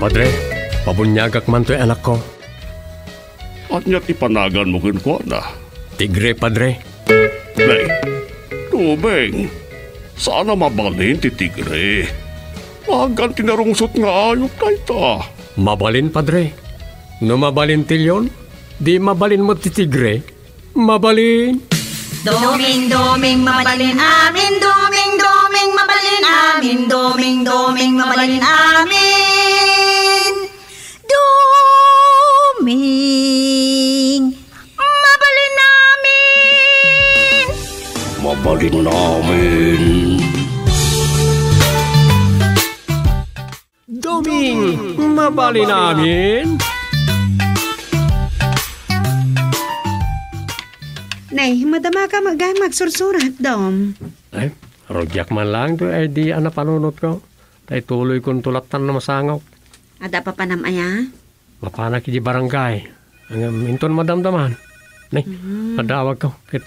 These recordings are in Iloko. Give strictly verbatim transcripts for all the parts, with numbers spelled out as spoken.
Padre, pabuniagak man toy anakko. Ania ti panaganmo kenkuana? Tigre, Padre. Nay, Doming, saan a mabalin ti tigre. Nagan ti narungsot nga ayup dayta. Mabalin, Padre. No mabalin ti leon, di mabalin met ti tigre. Mabalin. Doming, doming, mabalin amin. Doming, doming, mabalin amin. Doming, doming, mabalin amin. Doming, mabalin amin. Mabalin amin. Doming, mabalin amin. Nay, madamaka met gayam nga agsursurat, Dom. Ay, rugiak man laeng toy idea a napanunotko. Ta ituloykonto lattan no masangok. Adda papanam aya? Mapanak iti barangay. Ngem inton madamdaman. Nay, adawagko ket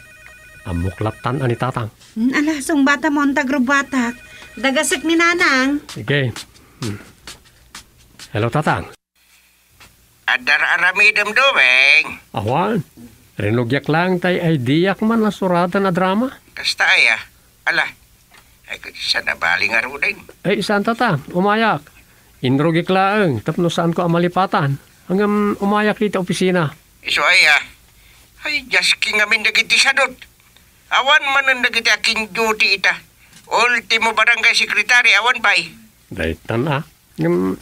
ammok lattan a ni Tatang. Hmm, ala, sungbatamon ta agrubuatak. Dagasek ni Nanang. Sige. Hmm. Hello, Tatang. Adda aramidem, Doming? Awan. Rinugiak laeng tay ideak man a suraten a drama. Kasta aya? Ala, ay, ket saan a bali ngaruden? Ay, saan, Tatang. Umayak. Inrugik laeng tapno saanko a malipatan. Ngem umayak iti opisina. Isu aya? Ay, jasking amin dagiti sadot. Awan manen dagiti akin-duty ita. Ultimo barangay secretary, awan pay. Daytan a. Ngem,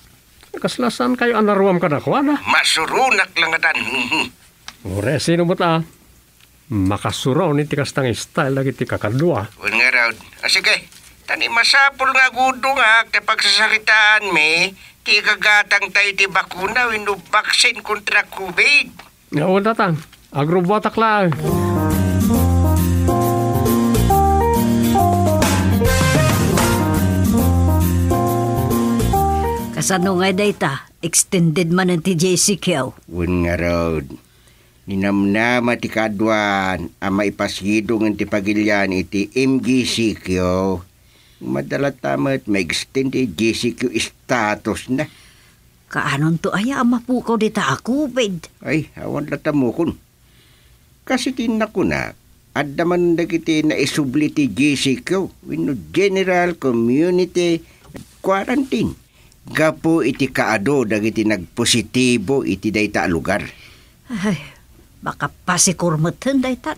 kasla saankayo a naruam kadakuada? Masuronak la ngatan. Uray sino met a makasuron iti kasta nga style dagiti kakadua. Wen ngarud. A, sige. Ta ni masapul nga agudongak ta pagsasaritaanmi ti igagatangtayo iti bakuna wenno vaccine kontra COVID. Nga, wen, Tatang. Agrubuatak laeng. Kasano ngay dayta? Extended manen ti J C Q? Wen ngarud. Ninamnama ti kaaduan a maipasidongen ti pagilian iti M G C Q. Madala ta met ma-extend ti J C Q statusna. Kaanonto aya a mapukaw dita a COVID? Ay, awan la ta mukon. Kas iti nakunak, adda man dagiti naisubli ti J C Q wenno General Community Quarantine gapu iti kaadu dagiti nagpositibo iti dayta a lugar. Ay, makapasikur metten daytan.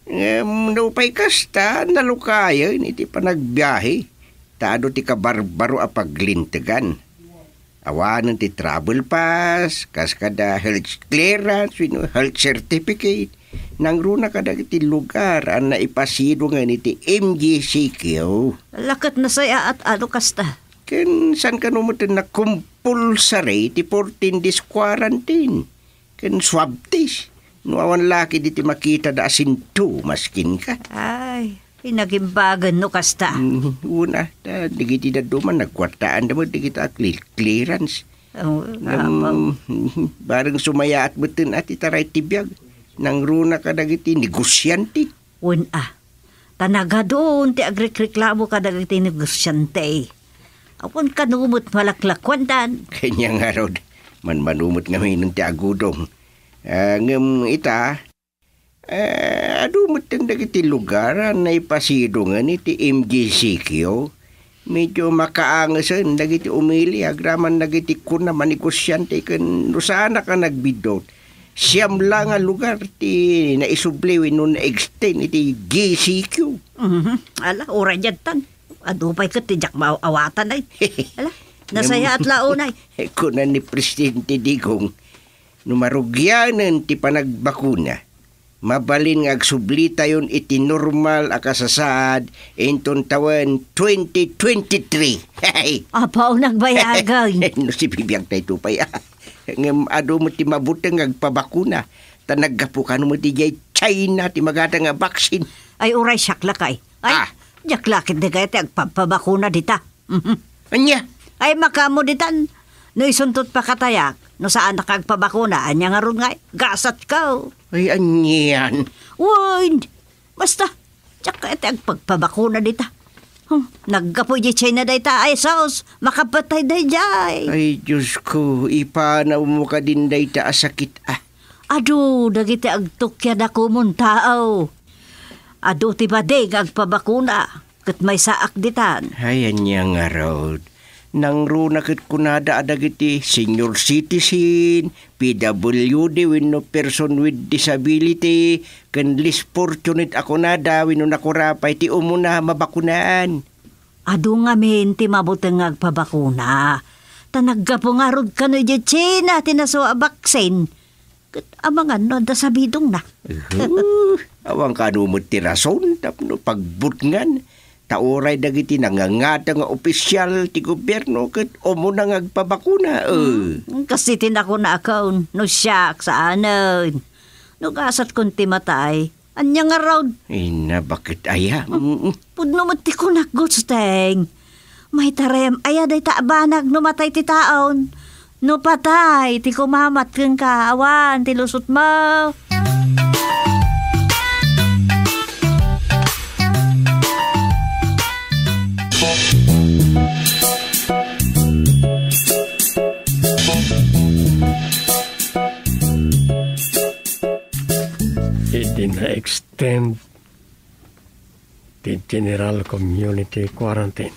Ngem nupay kasta, nalukayen iti panagbiahe ta adu ti kabarbaro a paglintegan. Awanen ti travel pass, kas kada health clearance wenno health certificate, nangruna kadagiti lugar a naipasidongen iti M G C Q. Ala ket nasayaat a no kasta. Ken saan kano metten a compulsory ti fourteen days quarantine? Ken swab test. No awan la ketdi ti makitada a sintomas kenka. Ay, inagimbagen no kasta. Mm, una, ta dagiti dadduma nagkuartaanda met dagita a cle-, clearance. Oh, ngem, apaw. Bareng sumayaat metten a ti taray ti biag. Nangruna kadagiti negosiante. Wen a, ta nagadun ti agrikreklamo kadagiti negosiante. Awan kano met malaklakuandan. Kanian ngarud, manmano met ngamin ti agudom. Ah, ngem ita, eh, adu metten dagiti lugar a naipasidongen iti M G C Q. Medyo makaangesen dagiti umili agraman dagiti kuna manegosiante ken no saanak a nagbiddut, siam la nga lugar ti naisubli wenno na-extend iti G C Q. Mhm. Ala, uray diadtan. Adu pay ket ti diak maaw-awatan ay. Ala, nasayaat la unay. Kuna ni Presidente Digong, no marugianen ti panagbakuna, mabalin nga agsublitayon iti normal a kasasaad inton tawen twenty twenty-three. Apaw, nagbayagan. No sibibiag tayo pay, ah. Ngem adu met ti mabuteng nga agpabakuna, ta naggapu kano met idiay China ti magatang nga vaccine. Ay, uray siak lakay. Ay, ah, diak la ket dagiti agpabpabakuna dita. Mhm. Ania? Ay, makaammo ditan. No isuntot pakatayak, no saanak agpabakuna, ania ngarud ngay? Gasatko. Ay, anian? Wen, basta, diak ket agpagpabakuna dita. Naggapu idiay China dayta a Jesus, makapatay daydiay. Ay, Diosko, ipanawmo kadin dayta a sakit, a. Adu dagiti agtukia da komon tao. Adu ti badi nga agpabakuna, ket maysaak ditan. Ay, ania ngarud? Nangruna ket kunada a dagiti senior citizen, P W D wenno person with disability, ken less fortunate a kunada wenno nakurapay ti umuna mabakunaan. Adu ngamin ti mabuteng nga agpabakuna. Ta naggapu ngarud kano idiay China ti nasao a baksin. Ket amangan no adda sabidongna. Uhu, awan kano met ti rason tapno pagbutngan. Ta uray dagiti nangangata nga opisyal ti gobierno ket umuna nga agpabakuna, eh. Hmm, kas iti nakunakon, no siak, saanen. No gasat kon ti matay, ania ngarud? Ina, bakit aya? Mm. Pudno met ti kunak, Gusteng. Maitarem aya dayta a banag no matay ti taon? No patay ti kumamat kenka, awan ti lusotmo. Iti na-extend ti general community quarantine.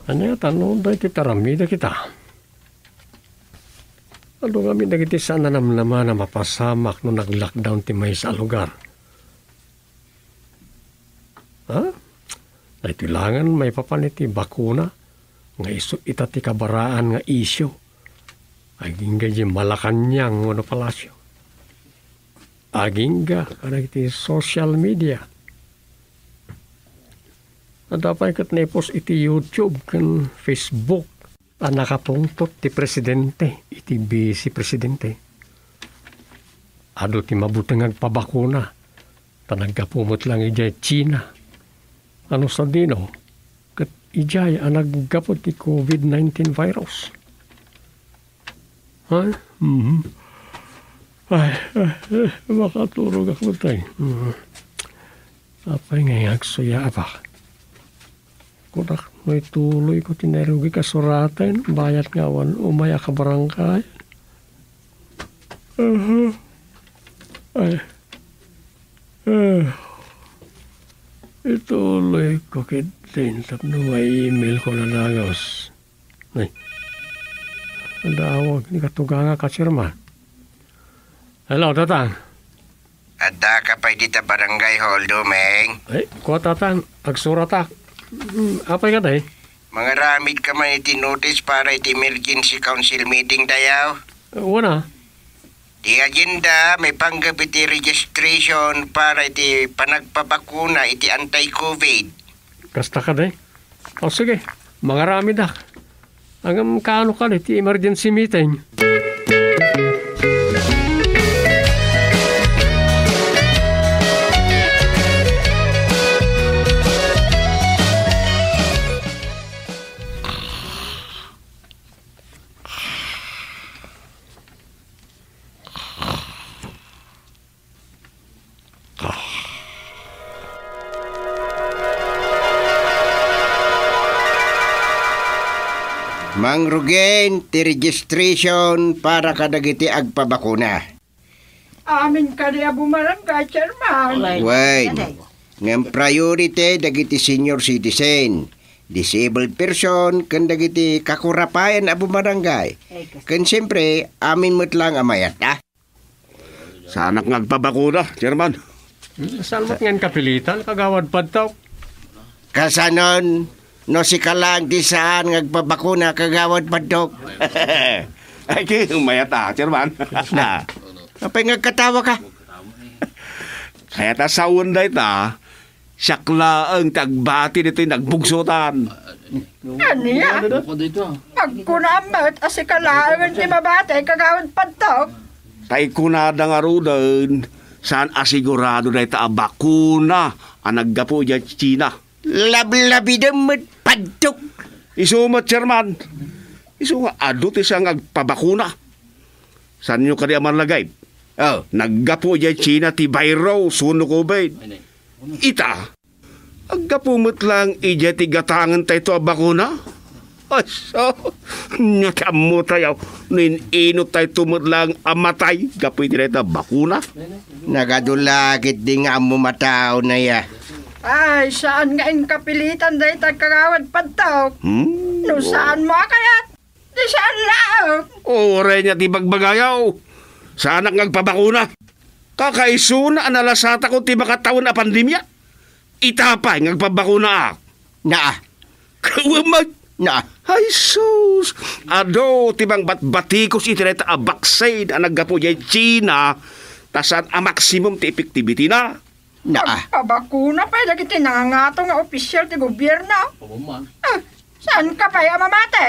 Ania ta no daytoy ti aramidek ita? Adu ngamin dagiti saan a namnama a mapasamak no nag-lockdown ti maysa a lugar. Ha? Daytoy laengen maipapan iti bakuna nga isu ita ti kabaraan nga isyu. Agingga idiay Malacañang wenno Palacio. Agingga kadagiti social media. Adda pay ket naipost iti YouTube ken Facebook a nakapungtot ti presidente iti vice presidente. Adu ti mabuteng nga agpabakuna, ta naggapu met laeng idiay China. Ano sadino, ket idiay a naggapu ti covid nineteen virus. Ay, mhm. Ay, ay, ay, makaturogak met ay. Mhm. Apay nga agsuya, apa? Kunak, no ituloyko ti narugik a suraten, bayat nga awan umay a kabarangay. Aha. Ay. Ah. Ituloyko ketdin tapno ma-email ko laengen. Ay. Adda awag ni katugangak a chairman. Hello, Tatang. Addaka pay dita barangay hall, Domeng? Ay, kua, Tatang. Agsuratak. Hmm, apay kadi? Mangaramid ka man iti notice para iti emergency council meeting tayo? Wen a. Ti agenda, maipanggep iti registration para iti panagpabakuna iti anti-covid. Kasta kadi? O, sige, mangaramidak. Ngem kaano kadi ti emergency meeting? Mangrugen ti registration para kadagiti agpabakuna. Amin kadi a bumarangay, Chairman. Wen, ngem priority dagiti senior citizen, disabled person, ken dagiti kakurapayan a bumarangay. Ken siyempre, amin met laeng a mayat, a? Saanak nga agpabakuna, Chairman. Hmm, saan met nga kapilitan, Kagawad Padtok? Kasanon, no sika laeng ti saan nga agpabakuna, Kagawad Padtok? Ay, ki, mayat a, Chairman. Na, apay nga agkatawa ka? Kayat a sawen dayta, siak laeng ti agbati ditoy nagbugsotan. Ania? Agkunam met a sika laeng ti mabati, Kagawad Padtok. Ta ikunada ngaruden, saan a sigurado dayta a bakuna a naggapu idiay China. Lablabidem met, Padtok. Isu met, Chairman. Isu nga adu ti saan nga agpabakuna. Saanyo kadi a malagip? Oh. Naggapu idiay China ti virus wenno covid. Ita, aggapu met lang idiay ti gatangentayto a bakuna? Aso, nia ti ammotayo, no in-inot tayto met lang a matay gapu iti dayta bakuna? Nagadu la ketdi nga ammom a tao, Nay, a. Ay, saan nga inkapilitan dayta, Kagawad Padtok. Hmm? No saanmo a kayat, di saan laeng. Uray nia ti bagbagayo. Saanak nga agpabakuna. Kakaisuna a nalasatakon ti makatawen a pandemia. Ita pay nga agpabakuna, a. Naa. Kawa mag- Naa. Ay, sus! Adu ti mangbatbatikos iti dayta a vaccine a naggapu idiay China, ta saan a maximum ti effectivity na. Naa. Agpabakuna pay dagiti nangangato nga opisyal ti gobierno. Ah, saanka pay a mamati?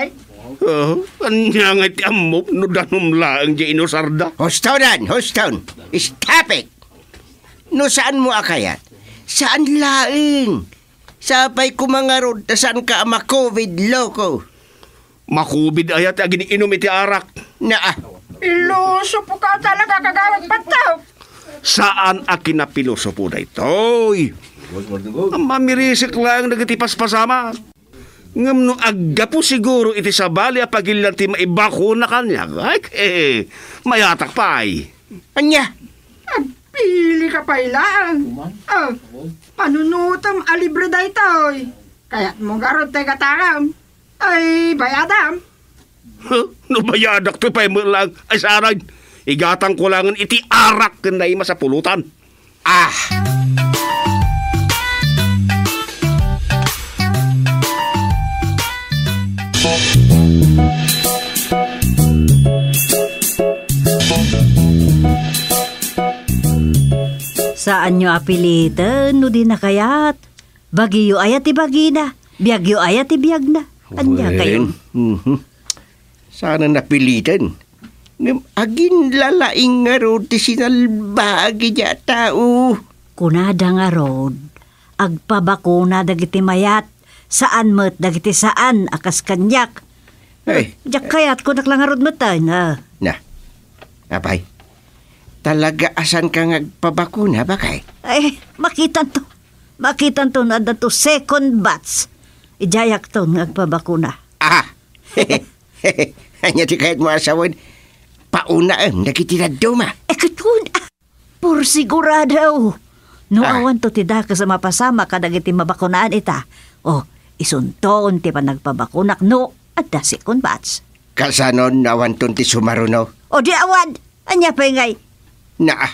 Ah, ania nga iti ammom no danum laeng diay inusarda? Houston, Houston! Stop it! No saanmo a kayat, saan laeng. Sapay koma ngarud ta saanka a ma-covid, loko. Ma-covid aya ti agin-inum iti arak? Naa. Pilosopo ka talaga, Kagawad Padtok. Saan a kinapilosopo daytoy. Mamirisik laeng dagiti paspasamak. Ngem no aggapu siguro iti sabali a pagillan ti maibakuna kaniak, ay, eh, mayatak pay. Ania? Agpili ka pay laeng. Ah, panunotem a libre daytoy. Kayatmo ngarud ti gatangem? Ay, bayadam. Huh? No bayadak ti pay met lang, ay, saray. Igatangko langen iti arak ken naima sa pulutan. Ah! Saanyo a piliten no di na kayat. Bagiyo aya ti bagina, biagyo aya ti biagna. Ania kayo? Wen, mhm. Saan a napiliten. Ngem aginlalaing ngarud ti sinalbag idiay a tao. Kunada ngarud, agpabakuna dagiti mayat, saan met dagiti saan a kas kaniak. Ay. Diak kayat, kunak la ngarud met, ay, nga. Na. Apay, talaga a saanka nga agpabakuna, bakay? Ay, makitanto. Makitanto no addanto second batch. Idiayakton nga agpabakuna. Ah! Ania ti kayatmo a sawen? Paunaem dagiti dadduma. Eh, ket kun-, ah, por sigurado. No, ah, awanto ti dakes a mapasamak kadagiti mabakunaan ita. O, isunton ti panagpabakunak no adda second batch. Kasano no awanton ti sumaruno? O di awan. Ania pay ngay? Naa.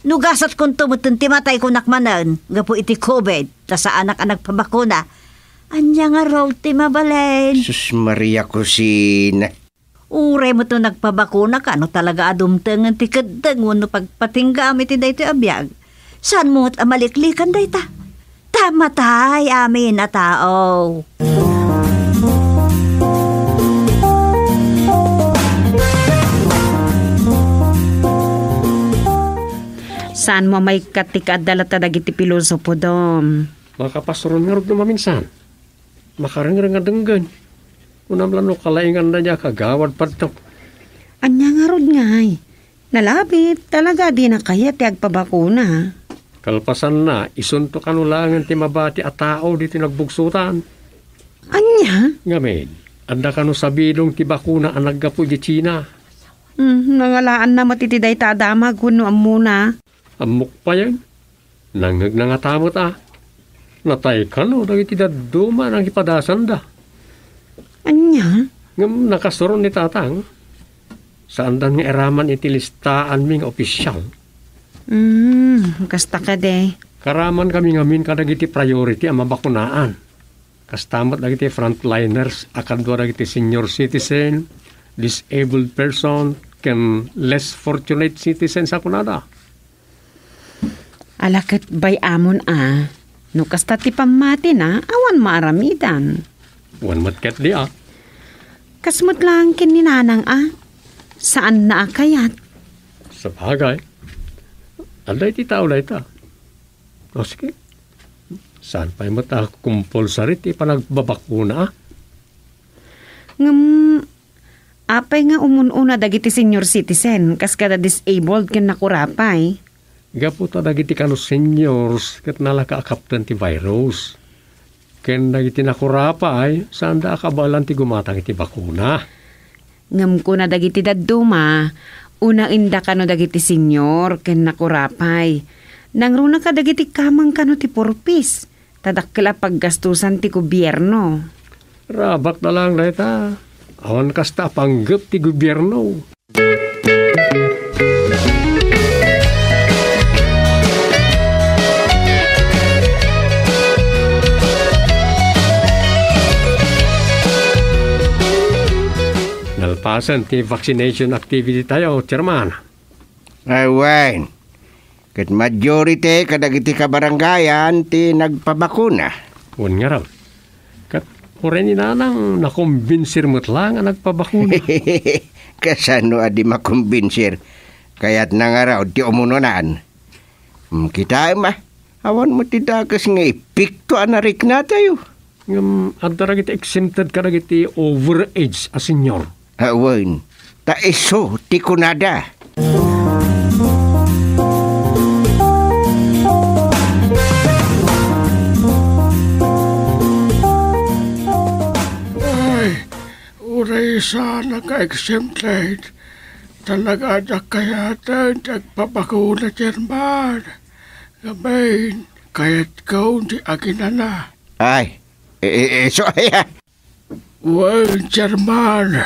No gasatkonto metten ti matay, kunak manen, gapu iti covid, ta saanak a nagpabakuna. Ania ngarud ti mabalin? Sus Maria Cusina. Uray met no nagpabakunaka, no talaga a dumtengen ti keddeng wenno pagpatinggam iti daytoy a biag. Saanmo met a maliklikan dayta? Ta matay amin a tao. Saanmo a maikkat ti kaadda latta dagiti pilosopo, Dom? Makapasuron ngarud no maminsan. Makarengreng a denggen. Kunam la no kalainganna diay a Kagawad Padtok. Ania ngarud ngay? Nalabit, talaga a dina kayat ti agpabakuna. Kalpasanna, isunto kano laengen ti mabati a tao ditoy nagbugsotan. Ania? Ngamin, adda kano sabidong ti bakuna a naggapu idiay China? Hmm, nangalaanna met iti dayta a damag wenno ammona. Ammok payen. Nangngegna ngata met a natay kano dagiti dadduma a nangipadasanda. Ania? Ngem nakasuron ni Tatang. Saandan nga iraman iti listaanmi nga opisial. Hmm, kasta kadi. Karamankami ngamin kadagiti priority a mabakunaan. Kasta met dagiti frontliners a kadua dagiti senior citizen, disabled person, ken less fortunate citizens a kunada. Ala ket bay-amon a, no kasta ti pammatina, awan maaramidan. Wen met ketdi a. Kas met laeng ken ni Nanang a, saanna a kayat. Sabagay, adda iti tao dayta. O, sige. Saan pay met a compulsory ti panagbabakuna, a? Ngem, apay nga umun-una dagiti senior citizen, kas kada disabled ken nakurapay? Gapu ta dagiti kano seniors ket nalaka a kapten ti virus. Ken dagiti nakurapay, saanda a kabaelan ti gumatang iti bakuna. Ngem kuna dagiti dadduma, unaenda kano dagiti senior ken nakurapay. Nangruna kadagiti kameng kano ti purpis, ta dakkel a paggastusan ti gobierno. Rabak na lang dayta. Awan kasta a panggep ti gobierno. Nalpasen ti vaccination activity tayo, Chairman. Ay, wen. Ket majority kadagiti kabarangayan ti nagpabakuna. Wen ngarud. Ket uray ni Nanang nakombinsir met laeng a nagpabakuna. Kasano a di makombinsir? Kayatna ngarud ti umunonan. Hmm, kitaem a, awan met ti dakes nga epekto a nariknatayo. Ngem adda dagiti exempted kadagiti overage a senior. Awan, ta isu ti kunada. Ay, uray saanak a exempted, talaga a diak kayaten ti agpabakuna, Chairman. Ngamin, kayatko ti aginana. Ay, i-, i-, isu aya? Wen, Chairman,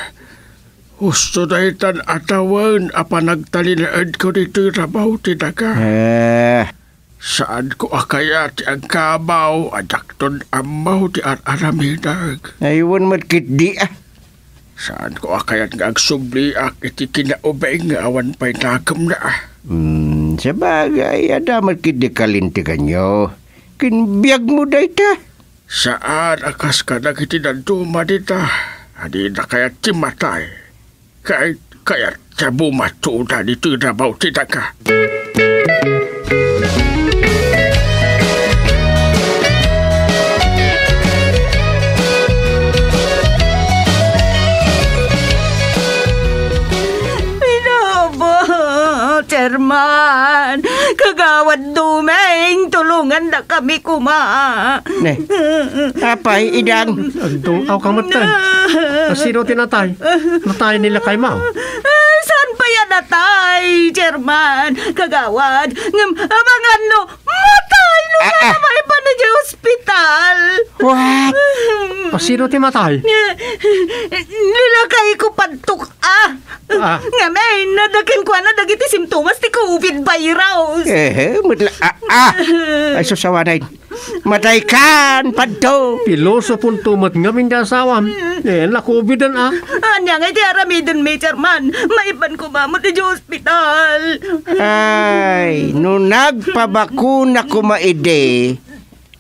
husto daytan a tawen a panagtalinaedko ditoy rabaw ti daga. Eh. Saanko a kayat ti agkabaw a diakton ammo ti ar-aramidek. Ay, wen met ketdi, a. Saanko a kayat nga agsubliak iti kinaubing nga awan pay nakemna, a. Hmm, sabagay, adda met ketdi kalinteganyo. Ken biagmo dayta. Saan a kas kadagiti dadduma dita a dida kayat ti matay. Kay, kayat ti bumatuda ditoy rabaw ti daga. Pinobo, Chairman, Kagawad Dumeng, tulongandakami koma. Ne. Apay, Idang? Agdung-aw ka met, tay. Asino ti natay? Natay ni lakaymo? Ah, saan pay a natay, Chairman? Kagawad, ngem, abangan no, matay no. Ah, ah. Sana maipan idiay ospital. What? Asino ti matay? Ni lakayko Padtok, ah. Ah. Ngamin, adda kenkuana dagiti simptomas ti covid virus. Eh, met la-, ah, ah. Ay, sus, awanen. Mataykan, Padtok. Pilosoponto met ngamin ti asawam. Eh, na-covid-en, ah. Ania ngay ti aramidenmi, Chairman? Maipan koma met idiay ospital. Ay, no nagpabakuna koma idi,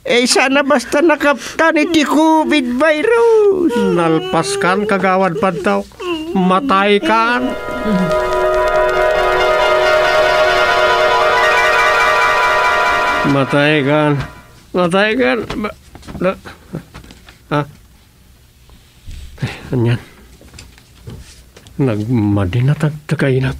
eh, saan a basta nakaptan iti covid virus. Nalpaskan, Kagawad Padtok. Mataykan. Mataykan. Mataykan. Ma-, na-, ah. Ay, anian? Nagmadi na tagtagaynak.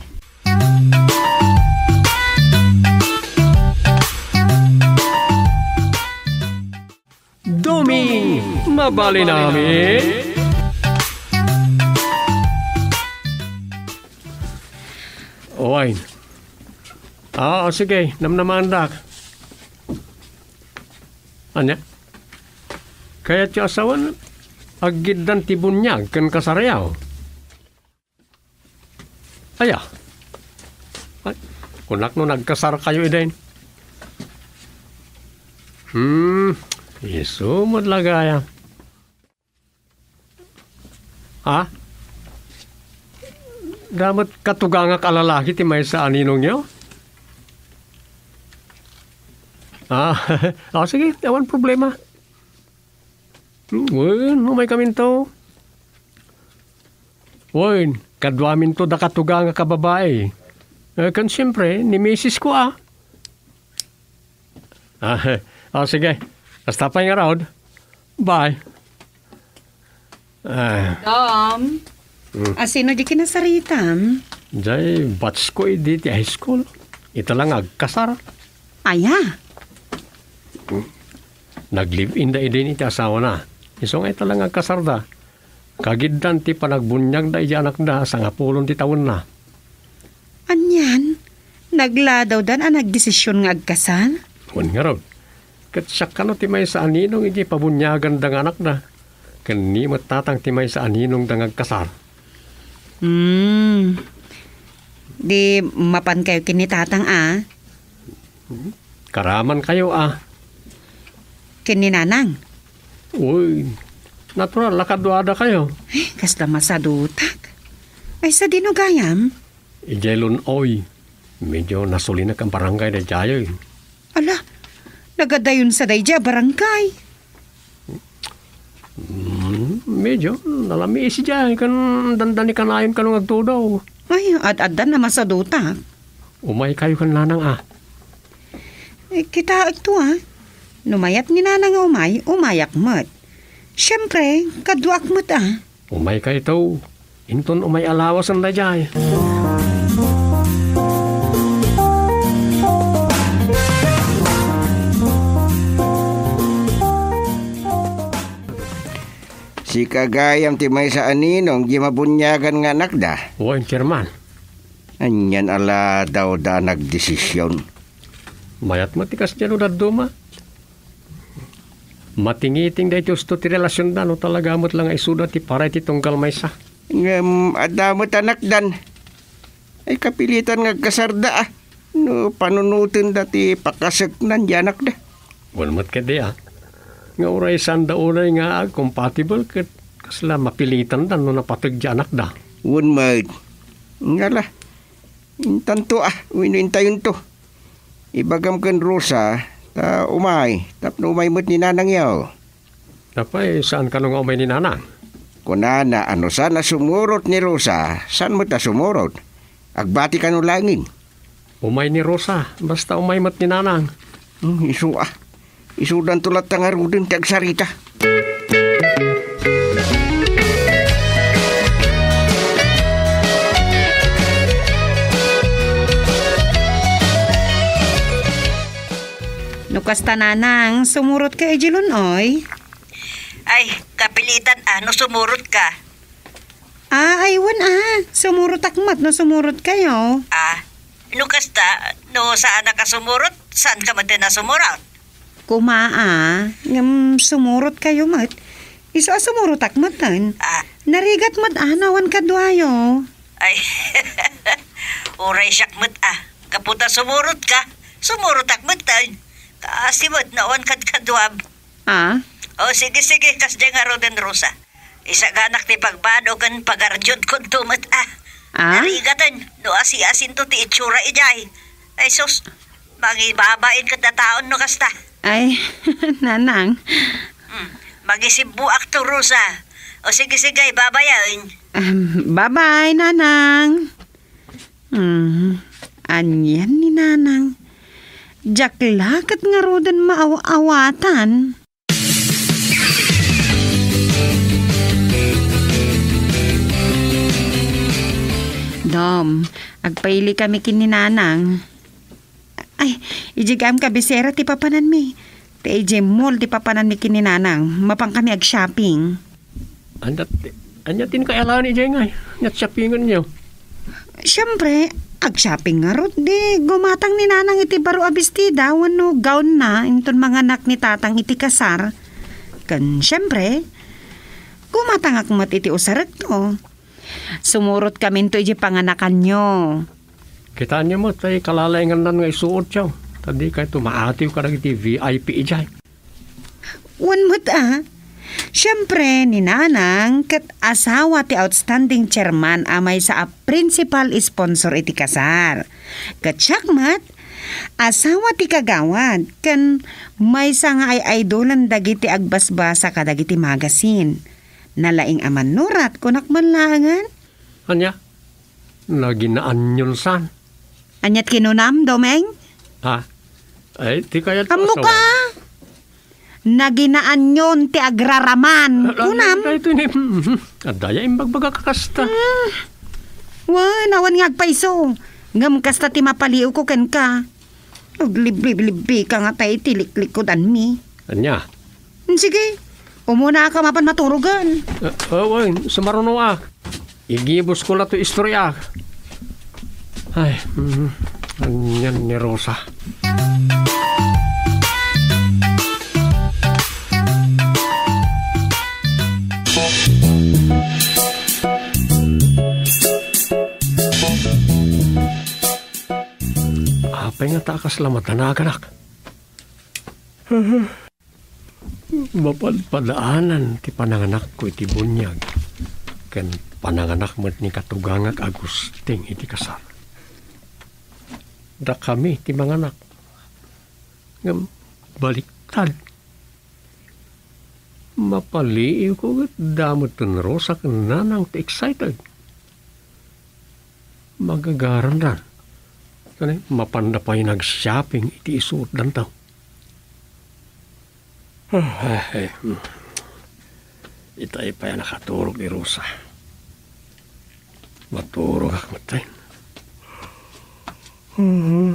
Duming, mabalin amin? Oy. Ah, sige, namnamaandak. Ania? Kayatyo a sawen, aggiddan ti buniag ken kasarayo? Aya. Ay, kunak no nagkasarkayo idin. Hmm, isu met la gayam. Ha? Adda met katugangak a lalaki ti maysa a ninongyo? Ah, ah, sige, awan problema. Hmm, wen, umaykaminto. Wen, kaduaminto da katugangak a babai. Eh, ken siempre, ni misis ko, ah. Ah, ah, sige. Kasta pay ngarud. Bye. Ah. Dom, hmm. Asino di kinasaritam? Jay, batch ko idi ti high school. Ita la nga agkasar. Aya? Nag-live-in da idin iti asawana. Isu nga ita la nga agkasarda. Kagiddan ti panagbuniagda iti anakda, sangapulon ti tawenna. Anian? Nagladawdan a nagdesision nga agkasar? Wen ngarud. Ket siak kano ti maysa a ninong iti pabuniaganda nga anakda. Ken ni met tatang ti maysa a ninongda nga agkasar. Hmm. Di mapankayo ken ni tatang a? Karamankayo a. Ken ni nanang? Uy, natural a kaduadakayo. Ay, kasla masadutak. Ay, sadino gayam? Idiay Lun-oy. Medyo nasulinak a barangay daydiay. Ala, nagadayon sa daydiay a barangay. Mm, medyo nalamiis idiay, kan dandani kanayon kano nga agtudo. Ay, ad-addan a masadutak. Umaykayo kan nanang a. Eh, kitaekto a. No mayat ni nanang nga umay, umayak met. Siyempre, kaduak met a. Umaykayto. Inton umay a lawasen daydiay. Sika gayam ti maysa a ninong di mabuniagan nga anakda? Wen, Chairman. Anian a ladawda a nagdesision? Mayat met ti kasdiay no dadduma. Matingiting daytoy usto ti relasionda no talaga met la nga isuda ti para iti tunggal maysa. Ngem adda met anakdan. Ay, kapilitan nga agkasarda a. No panunotenda ti pakaseknan ti anakda. Wen met ketdi a. Nga uray saanda unay nga ag-compatible ket kasla mapilitanda no napateg ti anakda. Wen met. Ngala. Intanto a, wenno intayonto. Ibagam ken Rosa, ta umay, tapno umay met ni nanangyo. Apay, saan kano nga umay ni nanang? Kunana a no saan a sumurot ni Rosa, saan met a sumurot? Agbati kano laengen? Umay ni Rosa, basta umay met ni nanang. Hmm, isu a. Isudanto latta ngaruden ti agsarita. No kasta, nanang, sumurotka idiay Lun-oy? Ay, kapilitan a no sumurotka. Ah, ay, wen a. Sumurotak met no sumurotkayo. Ah, no kasta, no saanak a sumurot, saanka met a sumurot? Kuma a, ngem sumurotkayo met. Isu a sumurotak metten. Ah. Narigat met a no awan kaduayo. Ay, uray siak met a. Gapu ta sumurotka, sumurotak metten. Kaasi met no awan kadkaduam. Ah? O, sige, sige, kasdiay ngaruden, Rosa. Isaganak ti pagbado ken pagardiodkonto met a. Ah? Narigaten no asi-asinto ti itsura idiay. Ay sus, mangibabain ket a taon no kasta. Ay, nanang. Hmm, mangisibbuakto, Rosa. O sige, sige, babayen. Um, bye-bye, nanang. Hmm, anian ni nanang? Diak la ket ngaruden maaw-awatan. Dom, agpaili kami ken ni nanang. Ay, idiay gayam kabisera ti papananmi. Ta idiay mall ti papananmi ken ni nanang. Mapan kami ag-shopping. Ania ti, ania ti inka alaen idiay ngay? Ania ti shoppingenyo? Siempre, ag-shopping ngarud, di gumatang ni nanang iti baro a bestida wenno gownna inton manganak ni tatang iti kasar. Ken siempre, gumatangak met iti usarekto. Sumurotkaminto idiay panganakanyo. Kitaenyo met, tay kalalaingannan nga isuotyo. Ta dikayto maatiw kadagiti V I P idiay. Wen met a. Siempre, ni Nanang ket asawa ti outstanding chairman a maysa a principal sponsor iti kasar. Ket siak met, asawa ti kagawad ken maysa nga ay-aydolan dagiti agbasbasa kadagiti magasin. Nalaing a mannurat, kunak man laengen. Ania? Naginaanyon san? Aniat kinunam, Domeng? Ha? Ay, ti kayat Ammok a! Naginaanyon ti agraraman. Kunam? Adda ya imbagbaga kakasta. Hmm. Wen, awan nga agpayso. Ngem kasta ti mapaliwko kenka. Aglibliblibbi ka nga tay ti liklikudanmi. Ania? Sige, umunaka mapan maturogen. Eh, eh, wen, sumarunoak. Igibusko la to istorya. Ay, mm, anian ni Rosa. Apay ngata a kasla madanaganak? Mapadpadaanan ti pananganakko iti buniag, ken pananganak met ni katugangak a Agustin iti kasar. Dakami ti manganak. Ngem baliktad. Mapaliiwko ket da met ni Rosa ken Nanang ti excited. Magagarandan. Kani, mapanda pay nag-shopping iti isuotdanto. Ay, itay pay a nakaturog ni Rosa. Maturogak metten. Mhm.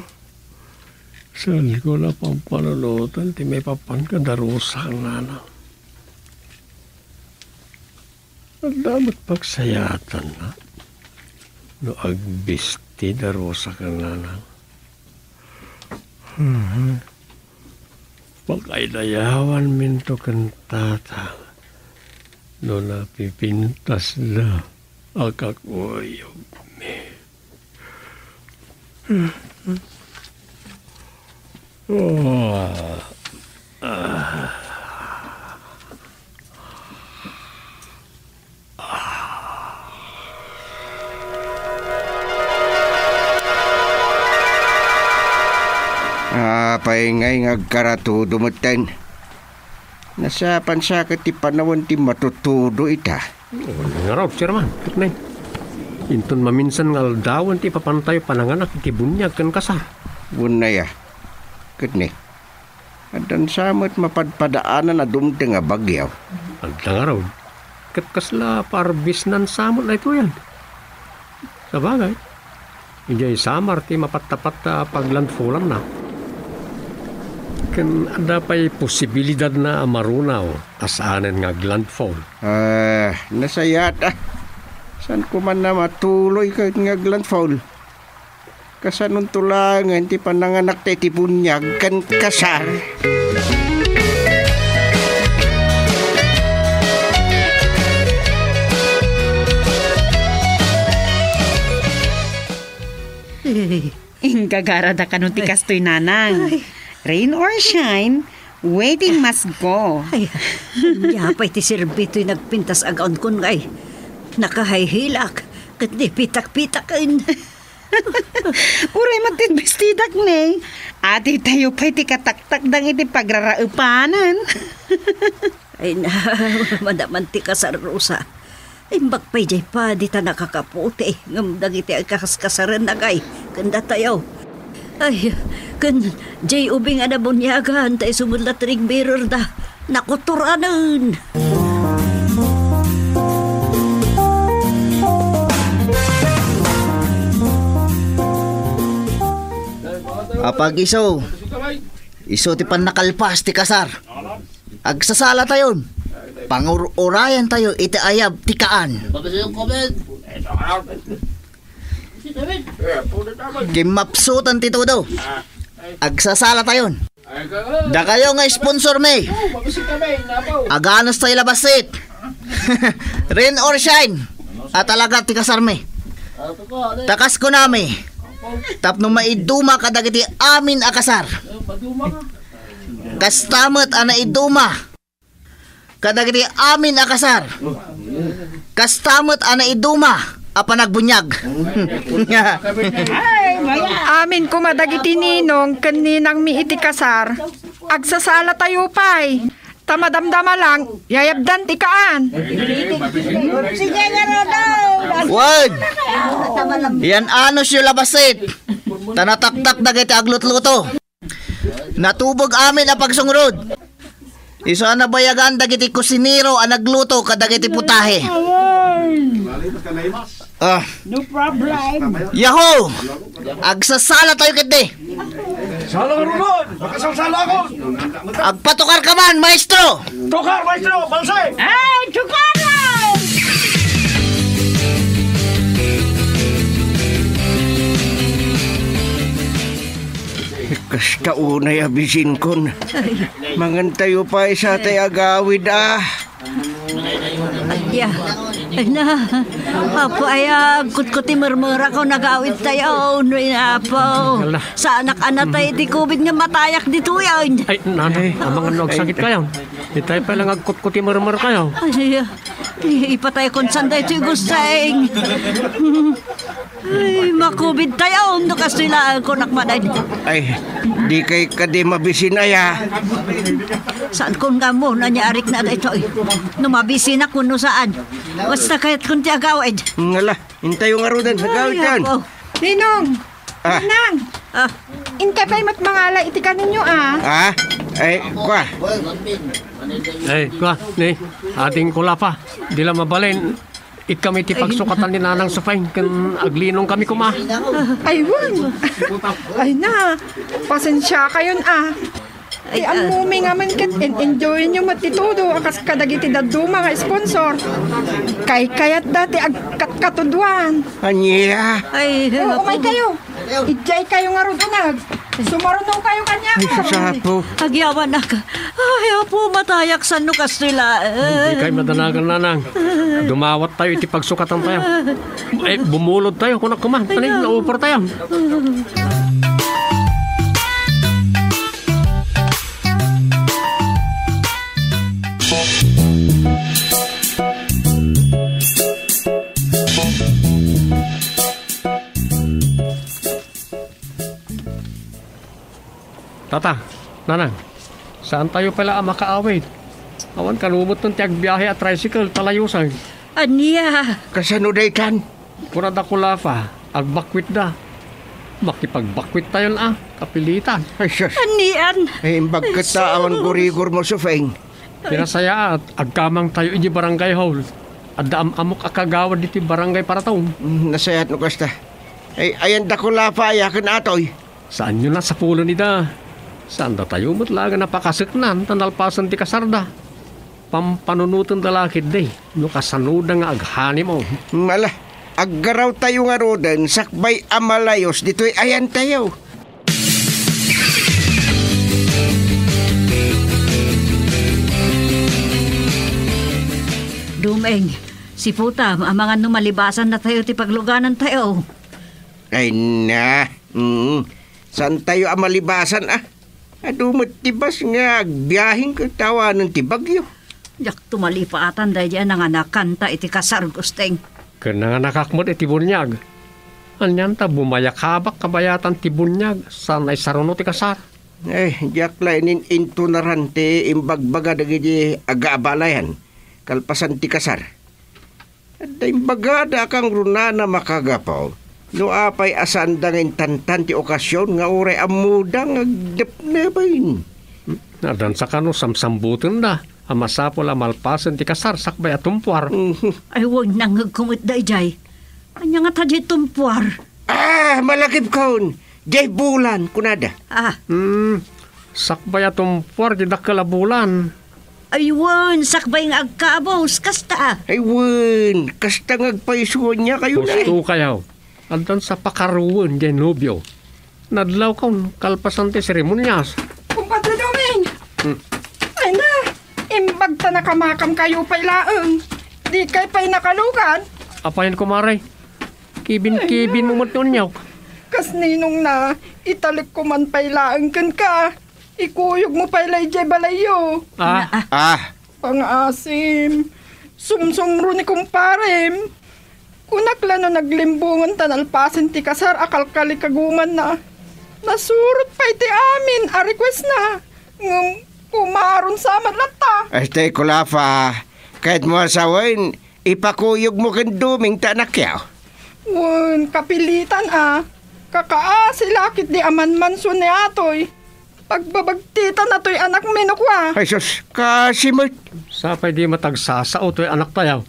Saanko la pampanunoten ti maipapan kada Rosa ken Nanang. Adda met pagsayaatanna no agbisti da Rosa ken Nanang. Mhm. Pakaidayawanminto ken Tatang no napipintasda a kakuyogmi. Apay ngay nga agkaratudo metten? Nasapan sa ket ti panawen ti matutudo ita. Oh, ngarud, Chairman, ket ne. Inton maminsan nga aldawen ti ipapantayo pananganak iti buniag ken kasar. Wen aya. Ket ne. Addan sa met mapadpadaanan a dumteng a bagyo. Adda ngarud. Ket kasla paarbisnan sa met daytoyen. Sabagay, idiay summer ti mapattapat a paglandfallanna. Ken adda pay posibilidadna a marunaw a saanen nga aglandfall. Ah, nasayaat, ah. Saan ko man a matuloy ket nga aglandfall? Kasanonto laengen ti pananganak ta iti buniag ken kasar? Inggagarada kano ti kastoy, Nanang. Ay. Rain or shine, wedding must go. Ay, ania pay ti serbi toy nagpintas a gawnkon ngay? Nakahayhilak, ket ni pitak-pitaken. Uray met ti bestidak, ne. Adda tayo pay ti kataktakdang iti pagraraepanan. Ay na, manaman ti kasar, Rosa. Imbag pay jay padi ta nakakaputi, ngem dagiti agkaskasarennak ay, ken datayo. Ay, ken jay ubing a nabuniagan, ta isu met la ti nagbirer da. Nakuturanen. Apag-isu, isu ti pannakalpas ti kasar. Agsasalatayon. Pangur-urayantayo iti ayab ti kaan. Kimmapsutan ti tudo. Agsasalatayon. Dakayo nga sponsor mi. Aganastay labasit. Rain or shine. A talaga ti kasar mi. Ta kas kunami. Tapno maiduma kadagiti amin a kasar. Kasta met a naiduma kadagiti amin a kasar. Kasta met a naiduma a panagbuniag. Amin koma dagiti ninong ken ninangmi iti kasar. Agsasalatayo pay. Ta madamdama lang, yayabdan ti kaan. Wen! Yan anusyo labasit. Ta nataktak dagiti aglutluto. Natubog amin a pagsungrod. Isu a nabayagan dagiti kusinero a nagluto kadagiti putahe. Ah. No problem. Yahoo! Agsasala tayo ketdi. Sala nga run! Makasalsala ako! Agpatukar ka man, maestro! Tukar, maestro! Balsay! Ay, tukaran! Kasta unay a bisinkon. Mangan tayo pay sa tay agawid, ah. Aya, ay na, apo, ay, ah, agkutkuti mermerak ko, nagawid tayo, no, inapo. Hala. Saanak a natay ti COVID nga matayak ditoy, ay. Ay, nanang, ay, amangan no agsakit kayo. Itay pay lang agkutkuti mermer kayo. Ay, ipatay kon saan daytoy gusteng. Ay, ma-COVID tayo, no kastoy laeng kunak man, ay. Ay, dikay kadi mabisin, aya. Saan kon nga mo, nanya arik na daytoy. No mabisin ako, no saan. Basta kayat kon ti agawid. Ngala, intayo nga ruden, agawid kan. Apo. Ninong! Ah. Ninang! Ah. Intay pay met mangala iti kaninyo, ah. Ah? Ay, kwa. Ay, kwa, ni, ating kulapa. Di la mabalin. Ikkami ti pagsukatan ni Nanang Sufeng ken aglinong kami koma. Ay, wen. Ay na, pasensia kayon, ah. Ay, ti ah. Ammomi nga man ket in-enjoy nyo met ti todo a kas kadagiti dadduma nga sponsor. Kaykayatda ti agkatkatuduan. Ania? Ay, oo, naku. Umay kayo. Idiay kayo ngarud, anak. Sumaruno kayo kanya. Ay, sasapo. Agyawanak. Ay, apo, matayak sano kastoy laeng. Dikay madanagan, nanang. Dumawat tayo iti pagsukatan tayo. Eh, bumulod tayo, kunak kuman. Ano yun? Naupar tayo. Tata, nanang, saan tayo pala a makaawid? Awan kano met ti agbiahe a tricycle, talayosan. Ania? Kasano daytan? Kuna da kulapa, agbakwitda. Makipagbakwit tayon a, kapilitan. Ay, sus. Anian? Ay, imbag ket ta awan gurigor mo, Sufeng. Pinasayaat, agkamang tayo iti barangay hall. Adda am-amok a kagawad diti barangay Paraton. Mm, nasayaat no kasta. Ay, ayan da kulapa, aya ken atoy. Saanyo nasapulen ida. Saanda tayo met laeng a napakaseknan ta nalpasen ti kasarda. Pampanunotenda la ketdi no kasanoda nga aghanimo. Mala, aggaraw tayo ngaruden sakbay a malayos ditoy ayan tayo. Dumeng, siputam, amangan no malibasan na tayo ti pagluganan tayo. Ay na, mm, saan tayo a malibasan, ah? Adu met ti bus nga agbiaheng ket awanen ti bagyo. Diak tumalipatan daydi a nanganakanta iti kasar, Gusteng. Ken nanganakak met iti buniag. Anian ta bumayakabak kabayatan ti buniag, saan a isaruno ti kasar. Eh, diak la inin-intunaran ti imbagbaga dagiti agaabalayan kalpasan ti kasar. Adda imbagada a kangrunana makagapu no apay a saanda nga intantan ti okasion nga uray ammoda nga agdepnepen. Addan sa kano samsambutenda a masapul a malpasen ti kasar sakbay a tumpuar. Mhm. Ay, wen, nangngegko met daydiay. Ania ngata diay tumpuar? Ah, malagipkon! Diay bulan, kunada. Ah. Hmm, sakbay a tumpuar ti dakkel a bulan. Ay wen, sakbay nga agkabus, kasta. Ay wen, kasta nga agpayso ania kayo na. Husto kayo. Addan sa pakaruwen diay nobio. Nadlawkon, kalpasan ti seremonias. Kumpadre Doming! Hmm. Ay na, imbag ta nakamakam kayo pay laeng. Di kay pay nakalugan. Apayen, kumare? Kibin-kibin mo met ti uniak. Kas ninong na, italek ko man pay laeng kenka. Ikuyog mo pay la idiay balayyo. Ah. Na, ah. Ah. Pangaasim. Sumsumro ni kumparem. Kunak la no naglimbungan ta nalpasen ti kasar a kalkalikagumanna. Nasurot pay ti amin a request na. Ngem kumaron sa met latta. Este, Kulafa, ket mo asawen, ipakuyog mo ken Doming ta anakyo. Wen, kapilitan a. Kakaasi la ketdi a manmansion ni atoy. Pagbabagtitan a toy anakmi no kua. Ay sus, kasi met. Sapay di matagsasao toy anak tayo.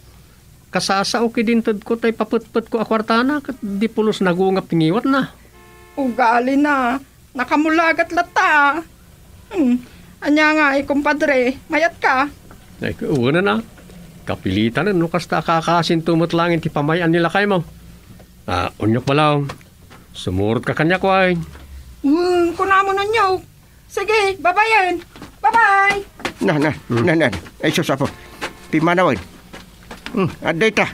Kasasao kidi intedko tay papetpetko a kuartana ket di pulos nagungap ti ngiwatna. Ugalina. Nakamulagat latta, a. Hmm. Ania ngay, kumpadre, mayatka? Ay, wen a. Kapilitanen no kasta a kakasinto met laeng ti pamay-an ni lakaymo. A, Onyok Balong, sumurotka kaniak, wen. Hmm, kunamon, Onyok. Sige, babayen. Bye-bye. Na, na, Hmm. na, na. Ay, sus, Apo. Pimmanawen. Hmm, adda ita.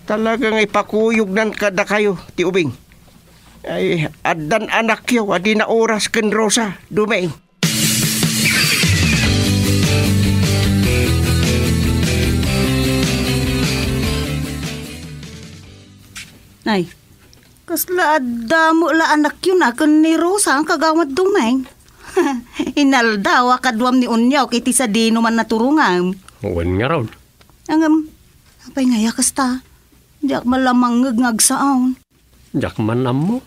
Talaga nga ipakuyognan kadakayo ti ubing. Ay, addan anakyo a di naoras ken Rosa, Dumeng. Nay, kasla adda met la anakyo na ken ni Rosa, Kagawad Dumeng? Inaldaw a kaduam ni Onyok iti sadino man naturongam. Wen ngarud. Ngem, apay ngay a kasta? Diak man la mangngeg nga agsaon. Diak man ammo.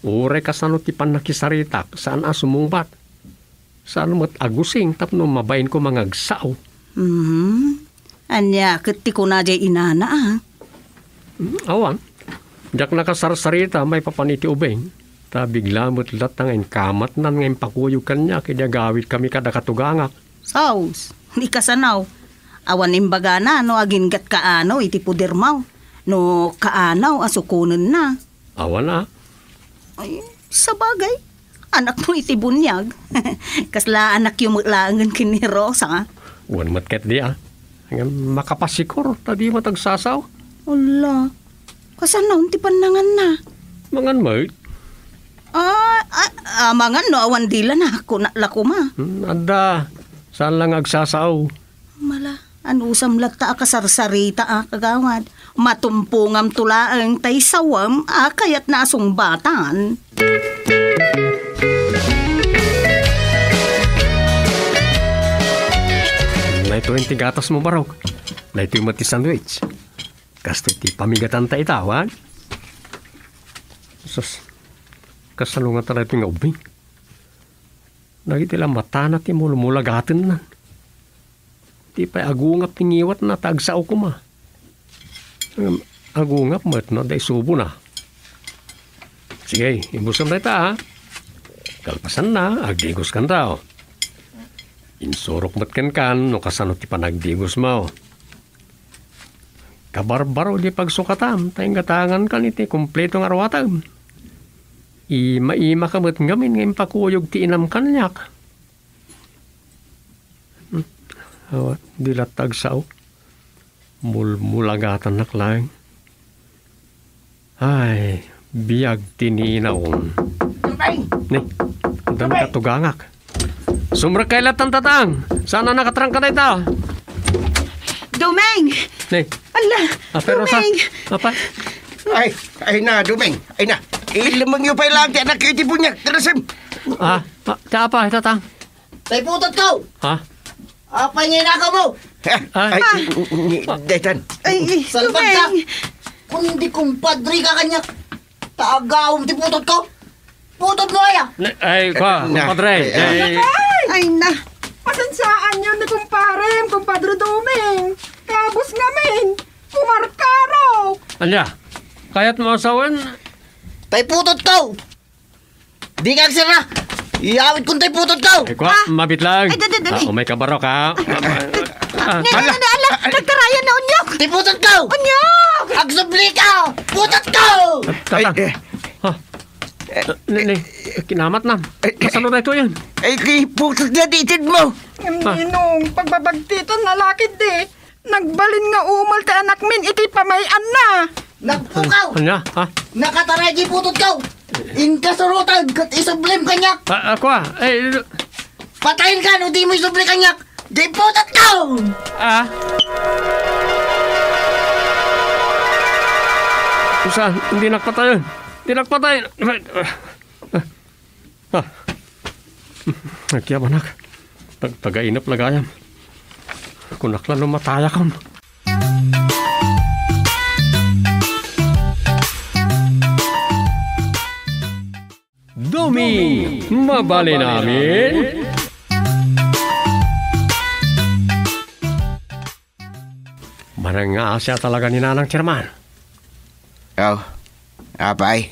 Uray kasano ti pannakisaritak, saan a sumungbat. Saan met a gusing tapno mabain koma nga agsao. Mhm. Ania ket ti kuna diay inana, a? Hmm, awan. Diak nakasarsarita maipapan iti ubing. Ta bigla met latta nga inkamatnan nga impakuyog kaniak idi agawitkami kada katugangak. Sus, di kasano. Awan imbagana no aginggat kaano iti podermo, no kaano a sukonenna. Awan a. Ay, sabagay, anakmo iti buniag. Kasla anakyo met laengen ken ni Rosa. Wen met ketdi a. Ngem makapasikor, ta di met agsasao. Ala, kasano ti pannanganna? Mangan met. A, a, a, mangan no awan dilana, kuna la koma. Hmm, adda. Saan la nga agsasao. Mala, anusam latta a kasarsarita a, Kagawad. Matumpongamto laeng tay sawem a kayatna a sungbatan. Daytoyen ti gatasmo, Barok. Daytoy met ti sandwich. Kastoy ti pamigatanta ita, wen? Sus, kasano ngata daytoy nga ubing? Dagiti la matana ti mulmulagatenna. Di pay agungap ti ngiwatna ta agsao koma. Ngem agungap met no adda isubona. Sige, ibusom dayta, a. Kalpasanna, agdigoskanto. Insurok met kenkan no kasano ti panagdigosmo. Kabarbaro di pagsukatam, ta inggatangankan iti kompleto nga aruatem. Ima-imaka met ngamin nga impakuyog ti inam kaniak. Hmm. Awa, di latta agsao. Mulmulagatannak laeng. Ay, biag ti ninaon. Dumeng! Ni, addan Dumeng! Katugangak. Sumrekkay latta, Tatang. Saan a nakatrangka dayta? Dumeng! Ni. Ala, Ah, pero sa Dumeng! Apa? Ay, ay na, Dumeng. Ay na. Ilemengyo pay laeng ti anakyo iti buniag. Tara, Sim. Ah, ah, ti apa, Tatang? Tay putotko! Ha? Apay nga inakaw mo? Ah, Ay, ay, Ah. ni, ni, daytan. Ay, Salbag ka! Dumeng! Kundi kumpadre ka kaniak. Tagawom ti putotko. Putot mo aya! Ne, ay, kwa, Na, kumpadre, ay, ay. Ay, ay. Ay, na. Pasensiaanyo ni kumparem, kumpadre Dumeng. Kabus ngamin. Kumarkaro. Ania? Kayatmo a sawen? Tay putotko! Dika agsirra! Iyawitkon tay putotko! Ay, kwa, Ah. Mabit lang. Ay, dali, dali. Ah, umay ka, Barok, ha? Ah, Ne, ne, ala. Ne, ala. Nagtarayan na, Onyok. Tay putotko! Onyok! Agsubli ka! Putotko! Tatang. Ay, eh. Ha? Ne, ne, kinamat na. Ay, eh. Masano na ito yan? Ay, kay putot na di itid mo! Ah. Ninong, pagbabagtitan na lakid di. Nagbalin nga umul ti anakmin iti pamay-anna. Nagpukaw! Ania? Ha? Nakataray ti putotko! Inkasurotan ket isublim kaniak! Ah, ako, ah. Eh, Patayen ka no di mo isubli kaniak! Di putotko! Ah? Saan? Hindi nakpatayon. Hindi nakpatayon. Ah. Agyabanak. Tag-, tagainep la gayam. Kunak la no matayakon. Duming, mabalin amin? Manangngaasi a talaga ni Nanang Chairman. Oh, apay?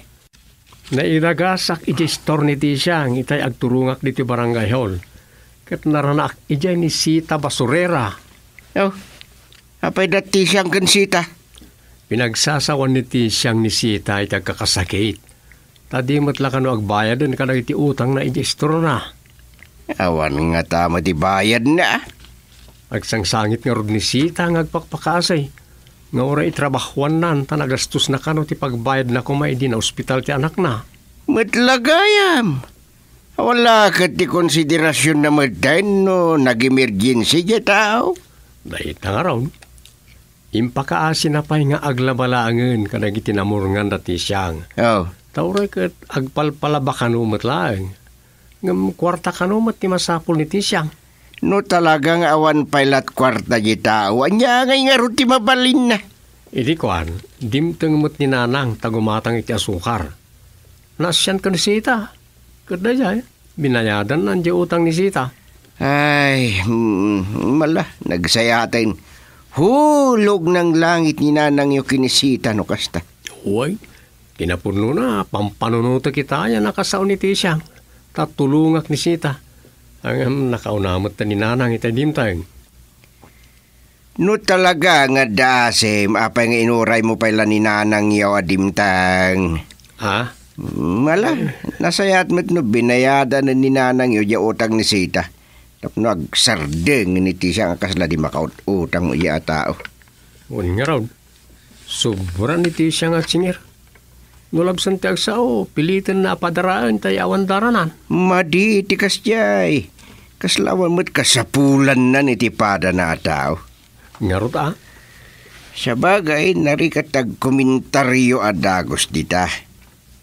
Nairagasak idiay store ni Tisiang itay agturongak ditoy barangay hall. Ket naranaak idiay ni Sita Basurera. Oh, apay da Tisiang ken Sita? Pinagsasawan ni Tisiang ni Sita iti agkakasakit. Ta di met la kano agbayaden kadagiti utangna idiay istorna. Awan ngata met ti bayadna. Agsangsangit ngarud ni Sita nga agpakpakaasi nga uray itrabahoannan ta nagastosna kano ti pagbayadna koma idi naospital ti anakna. Met la gayam. Awan la ket ti konsiderasionna met no nag-emergency diay tao. Dayta ngarud, impakaasina pay nga aglaba laengen kadagiti namurngan da Tisiang. Oh. Ta uray ket agpalpalaba kano met laeng. Ngem kuarta kano met ti masapul ni Tisiang. No talaga nga awan pay lat kuarta diay tao, ania ngay ngarud ti mabalinna? Idi kuan, dimteng met ni Nanang ta gumatang iti asukar. Naasian ken ni Sita. Ket daydiay, binayadanna diay utang ni Sita. Ay, mm, mala, nagsayaten. Hulog nang langit ni Nanangyo ken ni Sita no kasta. Uy, kinapudnona, pampanunotek ita a nakasao ni Tisiang, ta tulongak ni Sita. Ngem nakauna met ni Nanang itay dimteng. No talaga nga adda asim, apay nga inuraymo pay la ni Nanangyo a dimteng? Ha? Mm, ala, nasayaat met no binayadan ni Nanangyo diay utang ni Sita. Tapno agsardeng ni Tisiang a kasla di makaut-utang diay a tao. Wen ngarud, sobra ni Tisiang nga agsingir. No labsen ti agsao, pilitenna a padaraen tay awan daranan. Madi ti kasdiay. Kasla awan met kasapulanna iti padana a tao. Ngarud a? Sabagay, narigat ti agkomentario a dagus dita.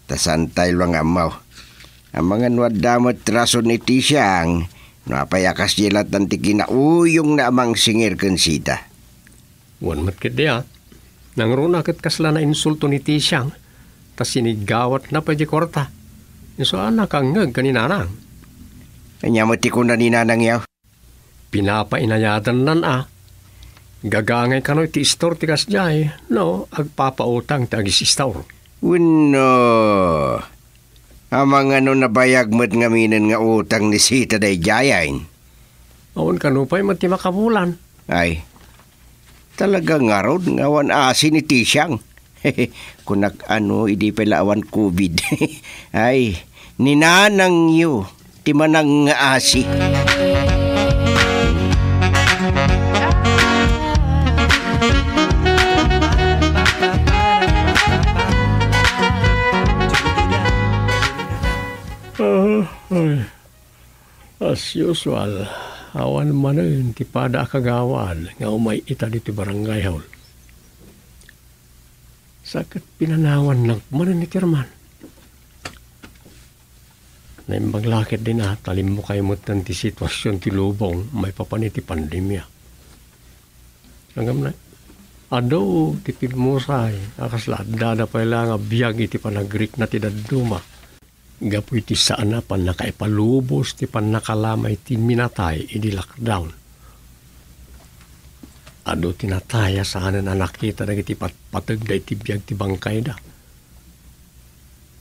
Ta saantay la nga ammo. Amangan no adda met rason ni Tisiang, no apay a kasdiay lattan ti kinauyongna a mangsingir ken Sita. Wen met ketdi a. Nangruna ket kasla nainsulto ni Tisiang, ta siniggawatna pay diay kuarta. Isu a nakangngeg ken ni Nanang. Ania met ti kuna ni Nanangyo? Pinapainayadannan a. Gagangay kano iti istor ti kasdiay, no, agpapautang ti agis-istor. Wenno, amangan no nabayag met ngaminen nga utang ni Sita daydiayen? Awan kano pay met ti makabulan. Ay, talaga ngarud nga awan asi ni Tisiang. Kunak ano, idi pay la awan covid. Ay, ni Nanangyo ti manangngaasi. Ah, ay. As usual, awan manen ti pada a kagawad nga umay ita ditoy barangay hall. Sa ket pinanawannak manen ni Chairman. Naimbag la ketdi a ta limmukay metten ti situasion ti lubong maipapan iti pandemia. Ngem adu ti pimmusay a kasla addada pay la nga biag iti panagrikna ti dadduma. Gapu iti saan a pannakaipalubos ti pannakalamay ti minatay idi lockdown. Adu ti natay a saanen a nakita dagiti patpategda iti biag ti bangkayda.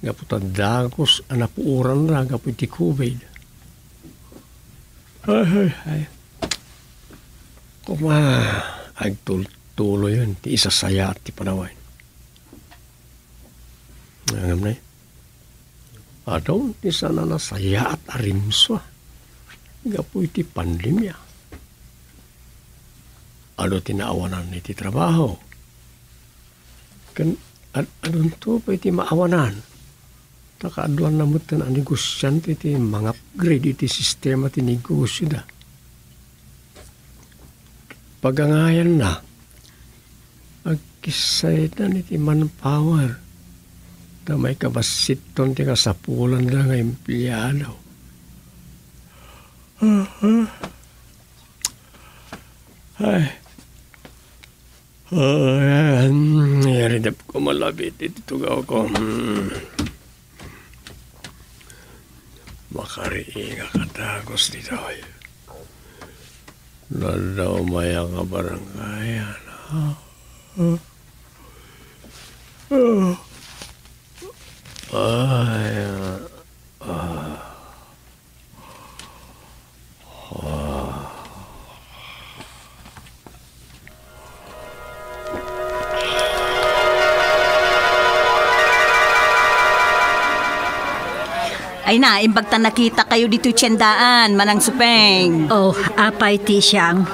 Gapu ta dagus a napuoranra gapu iti covid. Ay, ay, ay. Koma, agtultuloyen ti isasayaat ti panawen. Ngem nay, adu ti saan a nasayaat a rimsua gapu iti pandemia. Adu ti naawanan iti trabaho. Ken ad-, adunto pay ti maawanan. Ta kaaduanna metten a negosiante ti mangupgrade iti sistema ti negosioda. Pagangayanna, agkissaydan iti manpower ta maikabassitton ti kasapulanda nga empleado. Ay. Ay, yaridep ko malabit iti tugawko. Hmm. Makariingak a dagus ditoy. Nadda umay a kabarangayan. Ay na, imbag ta nakitakayo ditoy tiendaan, Manang Supeng. Oh, apay ti siang?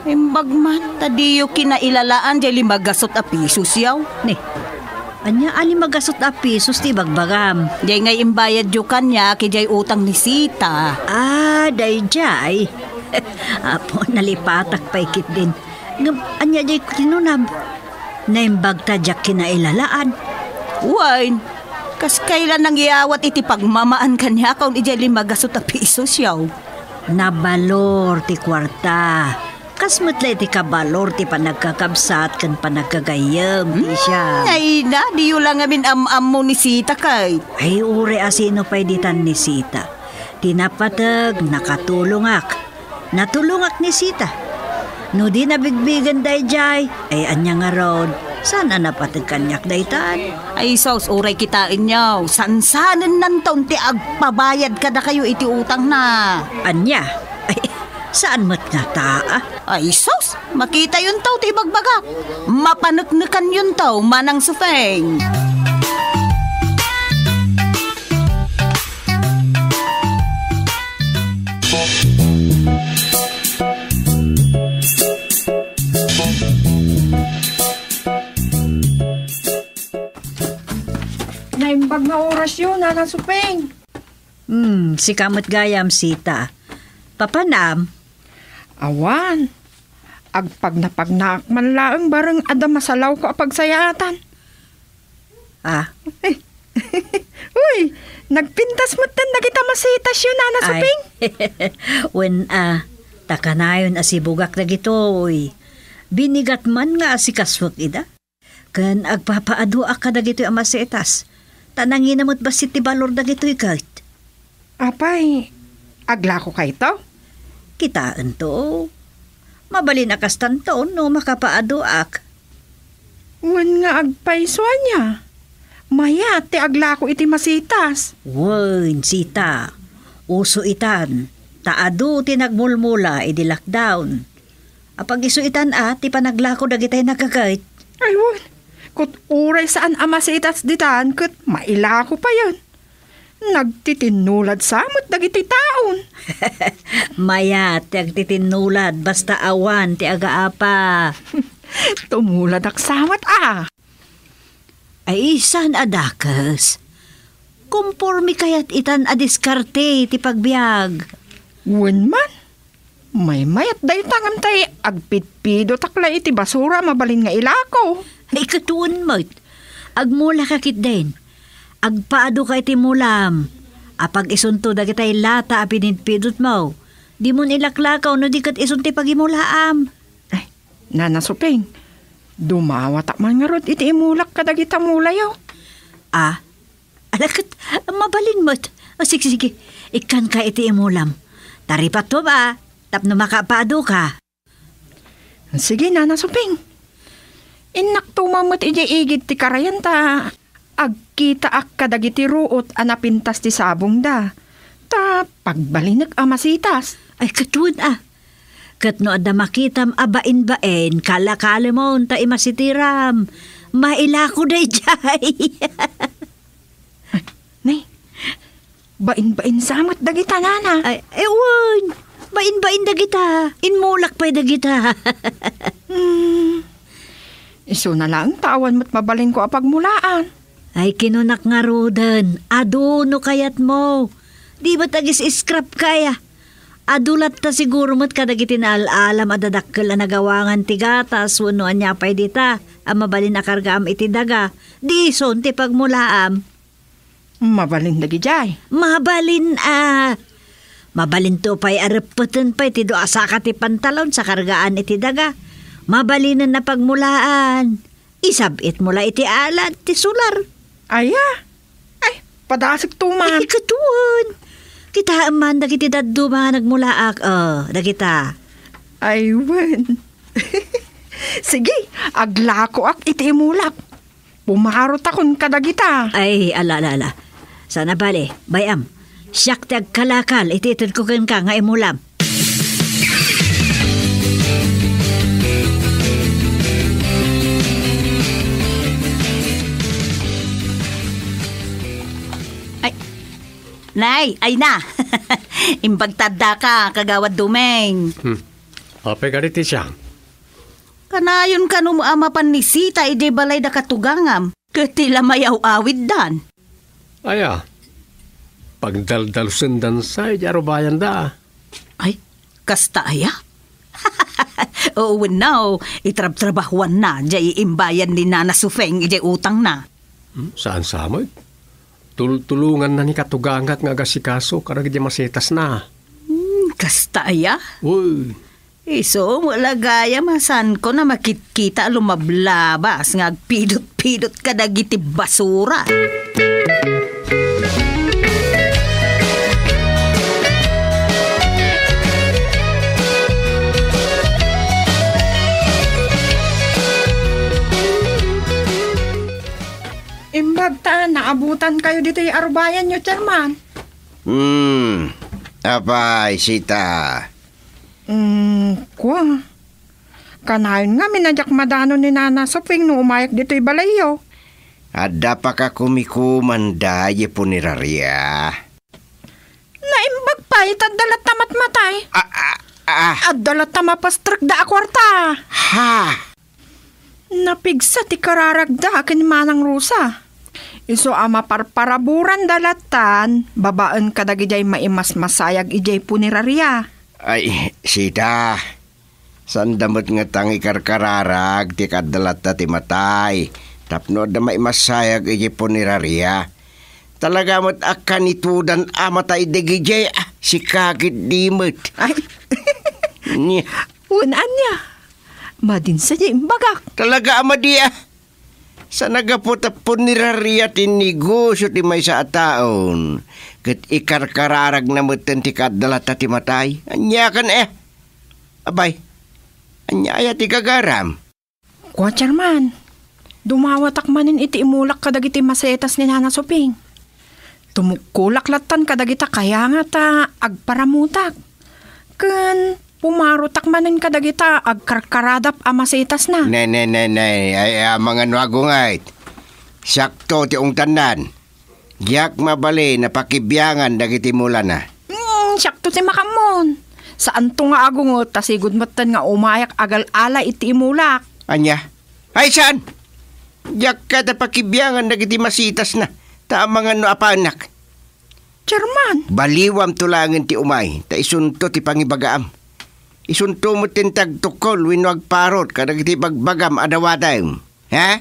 Imbag man, ta diyo kinailalaan diay limagasut a pisos yaw. Ni, ania a limagasut a pisos ti ibagbagam? Diay nga imbayadyo kaniak idiay utang ni Sita. Ah, daydiay. Apo, nalipatak pay ketdin. Ngem, ania diay kinunam? Naimbag ta diak kinailalaan. Wen, kas kayla nangyawat iti pagmamaan kaniak idiay limagasut a pisos yaw? Nabalor ti kuarta. Kas met la iti kabalor ti panagkakabsat ken panagkagayyem ti Hmm, siak. Ay na, diyo la ngamin am-ammo ni Sita kay. Ay, uray a sino pay ditan ni Sita. Ti napateg, nakatulongak. Natulongak ni Sita. No di nabigbigen daydiay, ay ania ngarud, saan a napateg kaniak daytan? Ay sus, uray kitaenyo, sansanennanton ti agpabayad kadakayo iti utangna. Ania? Ay, saan met ngata, a? Ay sus, makitayonto ti ibagbagak. Mapaneknekanyonto, Manang Supeng. Naimbag nga orasyo, Nana Supeng. Hmm, sika met gayam, Sita. Papanam? Awan. Agpagnapagnaak man laeng bareng adda masalawko a pagsayaatan. Ah. Uy, nagpintas metten dagita masitasyo, Nana Ay. Suping. Wen, ah, ta kanayon a sibugak dagitoy. Binigat man nga asikasuek ida. Ken agpapaaduak kadagitoy a masitas. Ta nangina met bassit ti balor dagitoy ket. Apay, aglakokayto? Kitaento. Mabalin a kastanto no makapaaduak. Wen nga agpayso ania? Mayat ti aglako iti masitas. Wen, Sita. Uso itan. Ta adu ti nagmulmula idi lockdown. Apag-isu itan a ti panaglako dagitay naggaget. Ay, wen. Ket uray saan a masitas ditan ket mailako payen. Nagtitinnulad sa met dagiti taon. Mayat ti agtitinnulad basta awan ti agaapa. Tumuladak sa met a. Ay, saan a dakes? Komporme kayat itan a diskarte ti pagbiag? Wen man. Maymayat dayta ngem tay agpidpidotak la iti basura a mabalin nga ilako. Ay, ket wen met. Agmulaka ketdin. Agpaaduka iti mulam. Apag-isunto dagitay lata a pinidpidotmo. Dimon ilaklakaw no di ket isun ti pagimulaam. Ay, Nana Suping, dumawatak man ngarud iti imulak kadagita mulayo. Ah, ala ket, mabalin met. O, sige, sige. Ikkanka iti imulam. Taripatmo a, tapno makapaaduka. Sige, Nana Suping. Innakto met idiay igid ti karayan ta agkitaak kadagiti ruot a napintas ti sabongda. Ta pagbalinek a masitas. Ay, ket wen a. Ket no adda makitam a bain-bain, kalakalemon ta imasitiram. Mailako daydiay. Nay, bain-bain sa met dagita, Nana. Ay, ewan. Bain-bain dagita. Inmulak pay dagita. Hmm. Isuna laeng ta awan met mabalinko a pagmulaan. Ay, kinunak ngaruden, adu no kayatmo. Di met agis-scrap kaya. Adu latta siguro met kadagiti naal-alam a dadakkel a nagawangan ti gatas wenno ania pay dita a mabalin a kargaam iti daga. Dison ti pagmulaam. Mabalin dagidiay. Mabalin a. Mabalinto pay a reppeten pay ti dua a saka ti pantalon sa kargaan iti daga. Mabalinen a pagmulaan. Isab-itmo la iti alad ti solar. Aya? Ay, padasek to man. Ay, katuon. Kitaem man dagiti dadduma nga nagmulaak. Oh, dagita. Ay, wen. Sige, aglakoak iti imulak. Pumarotakon kadagita. Ay, ala, ala, ala. Saan a bale, bay-am. Siak ti agkalakal iti itedko kenka nga imulam. Ay, nay, ay na. Imbagta addaka, Kagawad Dumeng. Hmm. Apay kadi ti siam? Kanayon kano a mapan ni Sita idiay balay da katugangam, ket ti la mayaw-awiddan. Aya, pagdaldalusendan sa idiay arubayan da. Ay, kasta aya? Oo, wenno, itrabtrabahuanna diay imbayan ni Nana Sufeng idiay utangna. Hmm, saan sa met? Tultulonganna ni katugangak nga agasikaso kadagiti masetasna. Hmm, kasta aya? Uy. Isu met la gayam a saanko a makitkita a lumablabas nga agpidot-pidot kadagiti basura. Imbagta, naabutankayo ditoy arubayanyo, Chairman. Hmm, apay, Sita? Hmm, kua. Kanayon ngamin a diak madanon ni Nana Soping no umayak ditoy balayyo. Adda pakakumikomanda idiay puneraria. Naimbag pay, ta adda latta matmatay. Ah, ah, ah. Adda latta mapastrekda a kuarta. Ha? Napigsa ti kararagda ken Manang Rosa. Isu a maparparaburanda lattan babaen kadagidiay maimasmasayag idiay puneraria. Ay, Sita, saanda met nga tangikarkararag ti kaadda latta ti matay tapno adda maimasayag idiay puneraria. Talaga met a kanitodan a matay dagidiay, ah, sika ketdi met. Ay. Nia. Wen ania? Madi sadiay imbagak. Talaga a madi, ah. Saan a gapu ta puneraria ti negosio ti maysa a tao, ket ikarkararagna metten ti kaadda latta ti matay. Ania ken, eh? Abay, ania aya ti gagaram? Kua, Chairman, dumawatak manen iti imulak kadagiti masetas ni Nana Soping. Tumukkolak lattan kadagita kayanga ta agparamutak. Ken pumarotak manen kadagita agkarkaradap a masetasna. Ne, ne, ne, ne. Ay, amangan no agunget. Siakto ti ungtandan. Diak mabalin a pakibiangan dagiti mulana. Hmm, siakto ti makaammo. Saanto nga agunget ta sigud metten nga umayak agal-ala iti imulak. Ania? Ay, saan? Diak kayat a pakibiangan dagiti masetasna, ta amangan no apaannak. Chairman. Baliwamto laengen ti umay, ta isunto ti pangibagaam. Isunto met ti agtukkol wenno agparut kadagiti bagbagam a dawatem. Ha?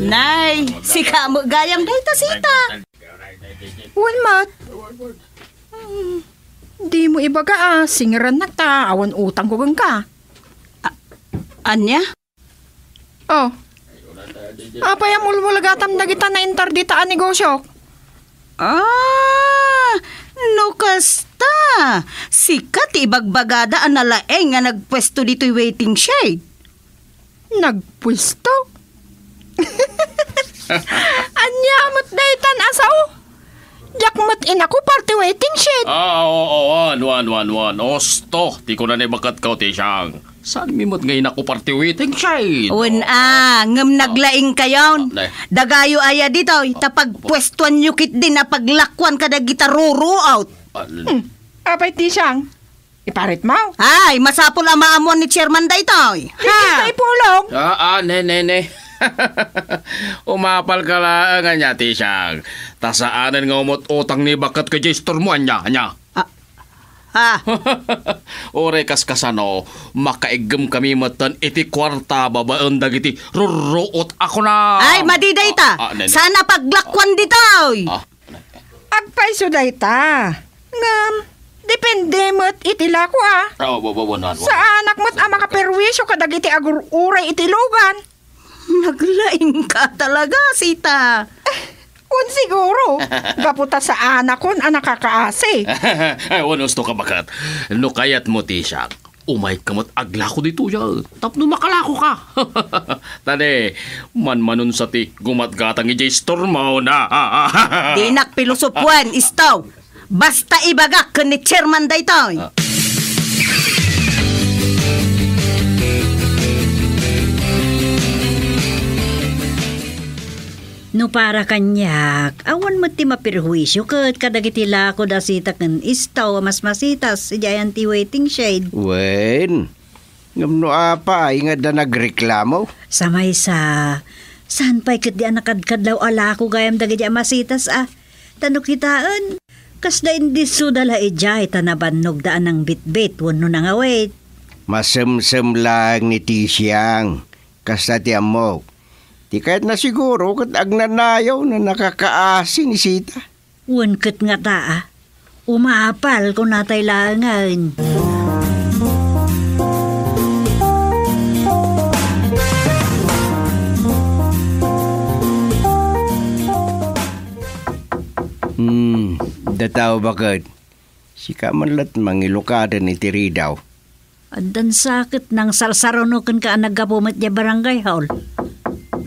Nay, sika met gayam dayta, Sita. Wen met. Hmm, dimo ibaga a singerennak ta awan utangko kenka. A-, ania? Oh. Apay a mulmulgatam dagita naintar dita a negosio? Ah, no kasta, sika ti ibagbagada a nalaeng nga nagpuesto ditoy waiting shed. Nagpuesto? Ania met daytan a sao? Diak met inakupar ti waiting shed. Ah, oo, oo, wan, wan, wan, wan. Osto, ti kuna ni baketko ti siang. Saanmi met nga inakupar ti waiting shed? Wen, ah, ngem naglaingkayon. Ah, ne. Dagayo aya ditoy, ta pagpuestuanyo ketdin a paglakuan kadagita ruruot. Ah, ne. Hmm. Apay ti siang? Iparitmo? Ay, masapul a maammuan ni Chairman daytoy. Di kita ipulong. Ah, ah, ne, ne, ne. Umapalka laeng ania ti siang. Ta saanen nga umut-utang ni baketko idiay istormo, ania, ania? Ah, ah. Uray kaskasano, makaiggemkami metten iti kuarta babaen dagiti rurruot a kuna. Ay, madi dayta. Ah, ah, ne, ne. Saan a paglakuan ditoy. Ah. Agpayso dayta. Ngem, Depende met iti lako, a. Ah, wa-, wa-, wanan, wanan. Saanak met a makaperwisyo kadagiti agur-uray iti lugan. Naglaingka talaga, Sita. Wen, siguro. Gapu ta saanakon a nakakaasi. Ay, wen, usto ka, baket. No kayatmo ti siak, umayka met aglako ditoy, a, tapno makalakoka. Ta ne, manmanon sa ti gumatgatang idiay istormo, na. Dinak pilosopuan, istaw. Basta ibagak ken ni Chairman daytoy. Ah. No para kaniak, awan met ti maperhuisio ket kadagiti lako da Sita ken Istaw a masmasitas idiay anti-waiting shed. Wen, ngem no apay nga adda nagreklamo? Sa maysa, saan pay ketdi a nakadkadlaw a lako gayam dagiti a masitas a? Ta no kitaen, kasla indissoda la idiay ta nabannogda a nangbitbit wenno nangawit. Masemsem laeng ni Tisiang, kasta ti ammok. Ti kayatna siguro ket agnanayaw no nakakaasi ni Sita. Wen ket ngata, a. Umapal, kunatay laengen. Hmm, adda tao, baket. Sika man la't mangilukaden iti ridaw. Addan sa ket nangsarsarano kenka a naggapu met idiay barangay hall.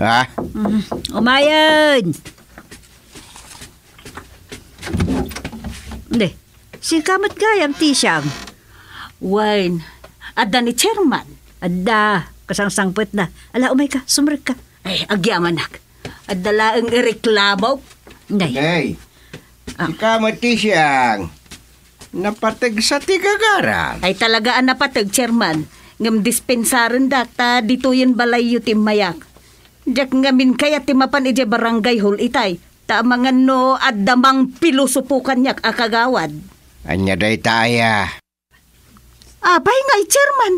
Ah? Mm, umayen! Di, sika met gayam, Tisiang. Wen, adda ni Chairman? Adda, kasangsangpetna. Ala, umayka, sumrekka. Ay, agyamanak. Adda laeng ireklamo. Nay. Hey, ah. Sika met, Tisiang. Napateg sa ti gagaram. Ay, talaga a napateg, Chairman. Ngem dispensarendak ta ditoyen balayyo ti immayak. Diak ngamin kayat ti mapan idiay barangay hall itay. Ta amangan no adda mangpilosopo kaniak a kagawad. Ania dayta aya? Apay ngay, Chairman?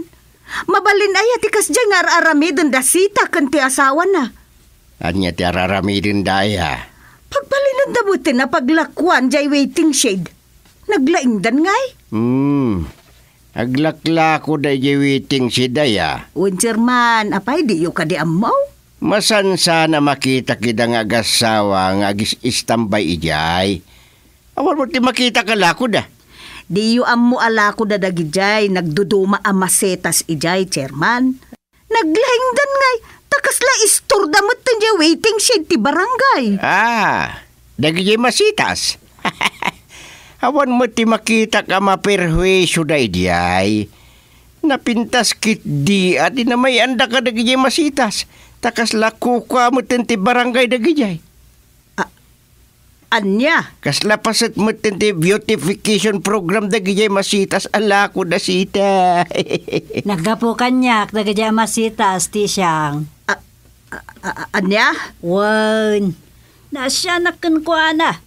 Mabalin aya ti kasdiay nga ar-aramiden da Sita ken ti asawana? Ania ti ar-aramiden da aya? Pagbalinenna metten a paglakuan diay waiting shed. Naglaingdan ngay? Hmm. Aglaklako da idiay waiting shed aya? Wen, Chairman, apay diyo kadi ammo? Masansan a makitak ida nga agassawa nga agis-istambay idiay. Awan met ti makitak a lakoda. Diyo ammo a lakoda dagidiay nagduduma a masetas idiay, Chairman. Naglaingdan ngay, ta kasla istorda metten diay waiting shed ti barangay. Ah, dagidiay masitas. Awan met ti makitak a maperhuisioda idiay. Napintas ketdi a dinamay-anda kadagidiay masitas, ta kasla kukua metten ti barangay dagidiay. A-, ania? Kasla paset metten ti beautification program dagidiay masitas a lako da Sita. Naggapu kaniak dagidiay masitas, Tisiang. A-, a-, a-, ania? Wen, naasianak kenkuana.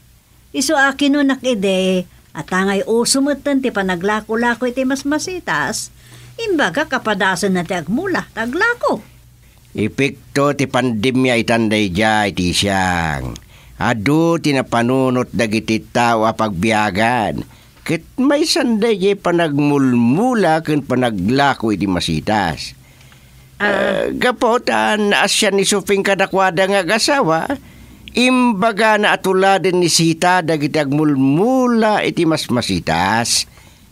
Isu a kinunak idi, a ta ngay uso metten ti panaglako-lako iti masmasitas, imbagak a padasenna ti agmula ta aglako. Epekto ti pandemia itan daydiay, Tisiang. Adu ti napanunot dagiti tao a pagbiagan, ket maysan daydiay panagmulmula ken panaglako iti masitas. Ah. Eh, gapu ta naasian ni Soping kadakuada nga agasawa, imbagana a tuladen ni Sita dagiti agmulmula iti masmasitas.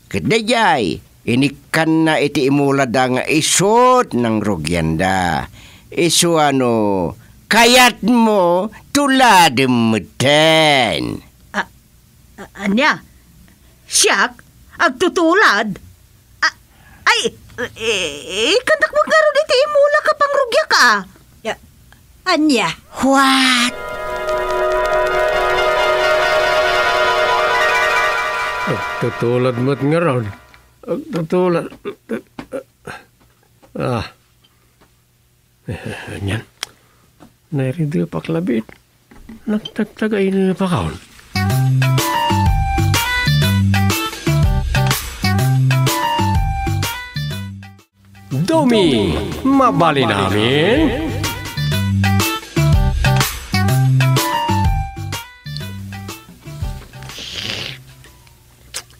Ket daydiay, inikkanna iti imulada nga isut' nangrugianda. Isu a no kayatmo, tuladem metten. A-, a-, ania? Siak? Agtutulad? A-, ay, i-, i-, ikkannak met ngarud iti imulak a pangrugiak a. Ya, ania? What? Agtutulad met ngarud. Agtutulad. Ah. Eh, anian? Nairidepak labiit. Nagtagtagay ni pakaon. Dumi, mabalin amin.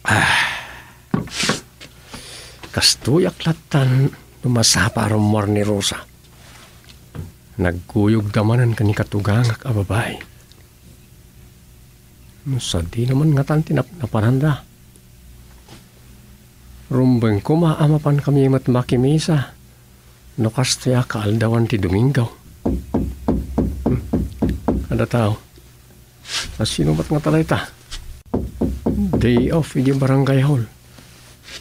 Ah. Kastoyak lattan no masapa a rummuar ni Rosa. Nagkuyogda manen ken ni katugangak a babai. No sadino man ngatan ti napnapananda. Rumbeng koma a mapankami met makimisa no kastoy a kaaldawan ti Domingo. Hmm. Adda tao. Asino met ngata dayta? Day off idiay barangay hall.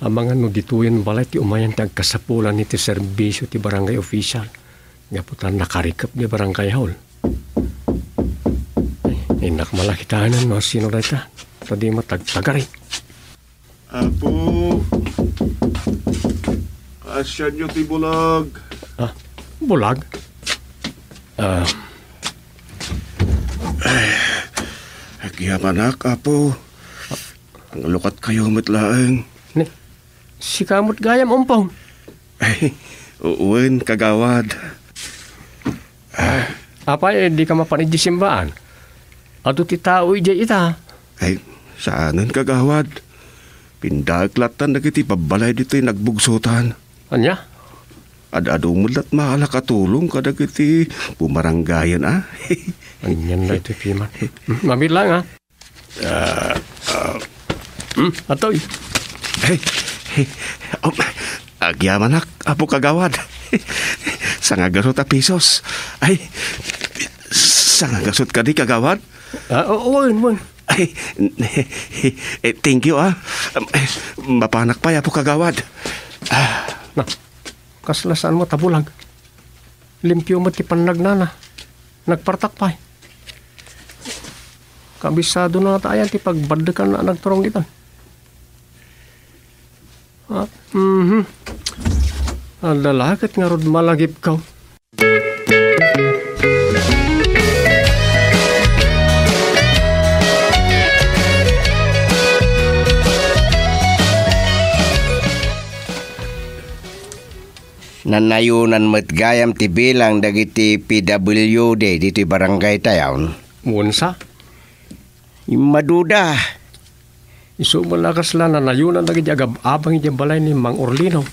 Amangan no ditoyen balay ti umayen ti agkasapulan iti serbisio ti barangay official. Gapu ta nakarikep idiay barangay hall. Ay, innak malakitanan no asino dayta. Ta di matagtagari. Apo, kaasianyo ti bulag. Ah, bulag? Ah. Agyamanak, Apo. Nanglukatkayo met laeng. Ni, sika met gayam, Umpong. Ay, wen, Kagawad. Apay, dika mapan idiay simbaan? Adu ti tao idiay ita. Ay, saanen, Kagawad. Pindaek lattan dagiti babbalay ditoy nagbugsotan. Ania? Ad-adu met lattan a tulong kadagiti bumarangayen, a? Anian daytoy piman? Hmm, mabiit laeng, a? Ah, ah. Hmm, atoy. Hey, hey, um, agyamanak, Apo Kagawad. Sangagasut a pisos. Ay, sangagasut kadi, Kagawad? Ah, o-, wen, wen. Ay, eh, thank you, ah. Um, eh, mapanak pay, Apo Kagawad. Ah. Na, kasla saan met a bulag? Limpio met ti pannagnana. Nagpartak pay. Kabisado na ta ayan ti pagbaddekan a nagturong ditan. Ah, mhm. Adda la ket ngarud malagipkaw. Nanayonan met gayam ti bilang dagiti P W D ditoy barangay tayon. Wen sa? Immaduda. Isu met la kasla nanayonan dagiti agab-abang idiay balay ni Mang Orlino.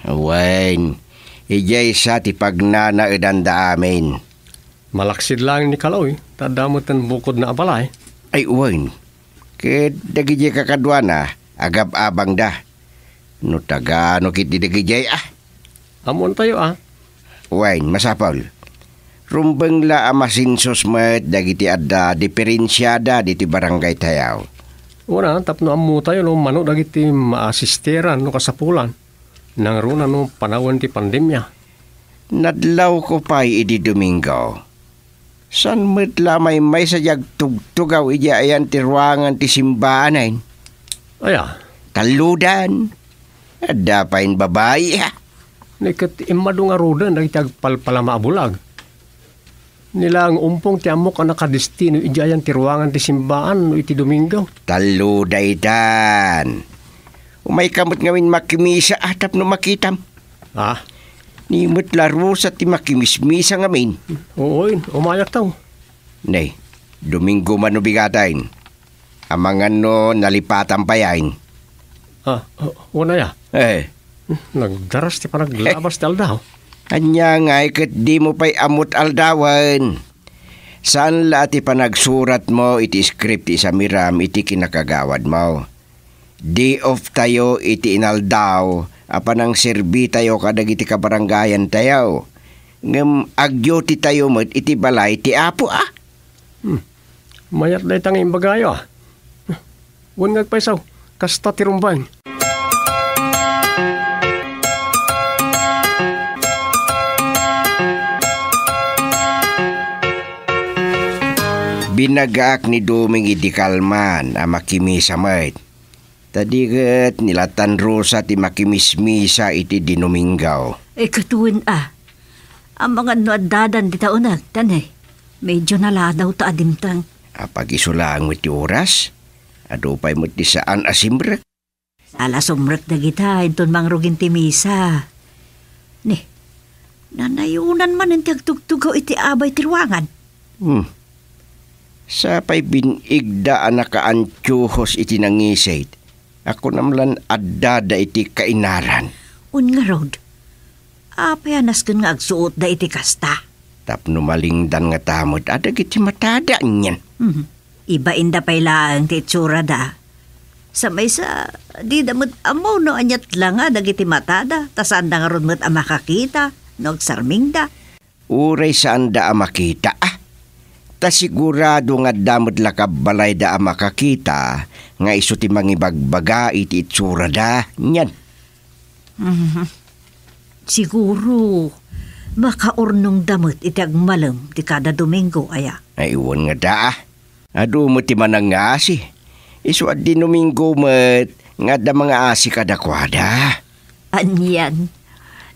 Wen, idiay sa ti pagnanaedanda amin. Malaksid laeng ni Kaloy, ta adda metten bukodna a balay. Ay, wen. Ket dagiti kakaduana, agab-abangda. No tagano ketdi dagidiay, a? Ammoentayo, a? Wen, masapul. Rumbeng la a masinsos met dagiti adda diperensiada ditoy barangay tayo. Wen a, tapno ammotayo no mano dagiti maasisteran no kasapulan. Nangruna no panawen ti pandemia. Nadlawko pay idi Domingo. Saan met la a maymaysa ti agtugtugaw idiay ayan ti ruangan ti simbaanen. Aya? Tallodan. Adda pay babai, a? Ni ket immadu ngaruden dagiti agpalpalama a bulag. Ni laeng Umpong ti ammok a nakadestino idiay ayan ti ruangan ti simbaan no iti Domingo. Talloda itan. Umayka met ngamin makimisa a tapno makitam. Ah? Ni met la Rosa ti makimismisa ngamin. Ooy, umayak taw. Nay, Domingo man no bigaten. Amangan no nalipatan pay ayan. Ah, o-, wen aya? Eh. Hmm, nagdaras ti panaglabas ti aldaw. Ania ngay ket dimo pay ammot aldawen? Saan la ti panagsuratmo iti script ti isamiram iti kinakagawadmo. Day off tayo iti inaldaw a panangserbi tayo kadagiti kabarangayan tayo. Ngem agyo ti tayo met iti balay ti Apo, a? Hmm. Mayat dayta nga imbagayo, a. Wen nga agpayso, kasta ti rumbeng. Binagaak ni Doming idi kalman a makimisa met. Ta di ket ni la tan Rosa ti makimismisa iti Dinominggaw. Eh, ket wen a. Amangan no addadan dita uneg, ta ne, medyo naladaw ta a dimteng. Apag isu laeng met ti oras? Adu pay met ti saan a simrek. Ala sumrek dagita inton mangrugin ti misa. Ni, nanayonan manen ti agtugtugaw iti abay ti ruangan. Hmm. Sapay bin-igda a nakaantiuhos iti nangisit. A kunam lan addada iti kainaran. Wen ngarud, apay a nasken nga agsuotda iti kasta? Tapno malingdan ngata met a dagiti matada anian. Mhm. Ibainda pay laeng ti itsurada. Sa maysa, dida met ammo no aniat la nga dagiti matada, ta saanda ngarud met a makakita no agsarmingda. Uray saanda a makita, a. Ta sigurado nga adda met la kabbalayda a makakita nga isu ti mangibagbaga iti itsurada, nian. Mhm. Siguro, makaurnongda met iti agmalem ti kada Domingo, aya? Ay, wen ngata, a. Adu met ti manangngaasi. Isu a Domingo met nga adda mangaasi kadakuada. Anian,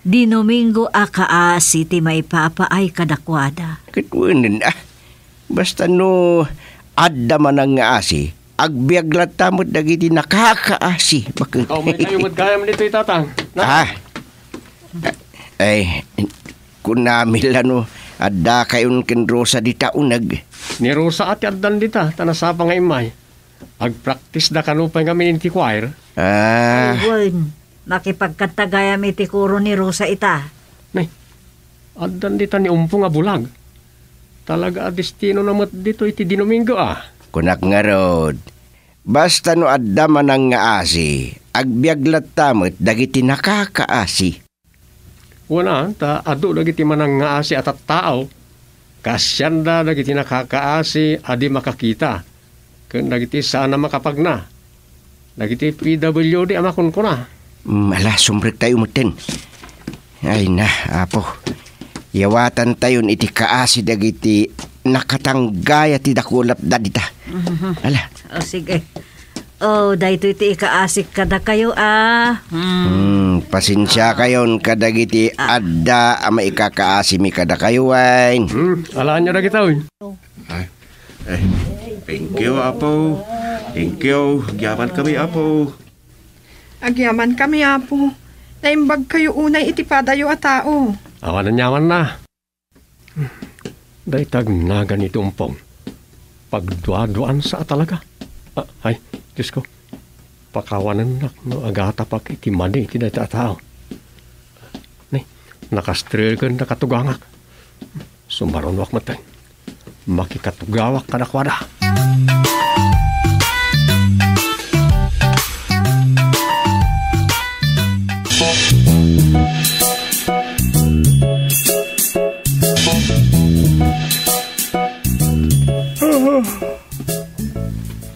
Domingo a kaasi ti maipapaay kadakuada. Ket wenen, a. Basta no adda manangngaasi, agbiag latta met dagiti nakakaasi. Baket. Ikaw, may kayo met gayam ditoy, Tatang. Na? Ah. Ay, kunami la no addakayon ken Rosa dita uneg. Ni Rosa a ti addan dita, ta nasapa nga immay. Agpraktisda kano pay ngamin iti choir. Ah. Ay, wen. Makipagkanta gayam iti koro ni Rosa ita. Nay, addan dita ni Umpong a bulag. Talaga a destinona met ditoy ti Domingo, a. Kunak ngarud, basta no adda manangngaasi, agbiag latta met dagiti nakakaasi. Wen a, ta adu dagiti manangngaasi a tattao, kaasianda dagiti nakakaasi a di makakita, ken dagiti saan a makapagna, dagiti P W D a makunkuna. Mm, ala, sumrektayo metten. Ay na, Apo. Yawatantayon iti kaasi dagiti nakatanggaya ti dakulapda dita. Mhm. Ala. O, sige. O, daytoy ti ikaasik kadakayo, a. Hmm. Hmm, pasensiakayon kadagiti adda a maikakaasimi kadakayo, wen. Hmm, alaanyo dagita, oy. Ay, eh, thank you, Apo. Thank you. Agyamankami, Apo. Agyamankami, Apo. Naimbagkayo unay iti padayo a tao. Awan aniamanna. Dayta agnagan iti Umpong. Pagduaduaansa a talaga. Ah, ay, Diosko. Pakawanennak no agatapak iti mani iti dayta a tao. Ni, nakastreken nakatugangak. Sumarunoak metten. Makikatugawak kadakuada.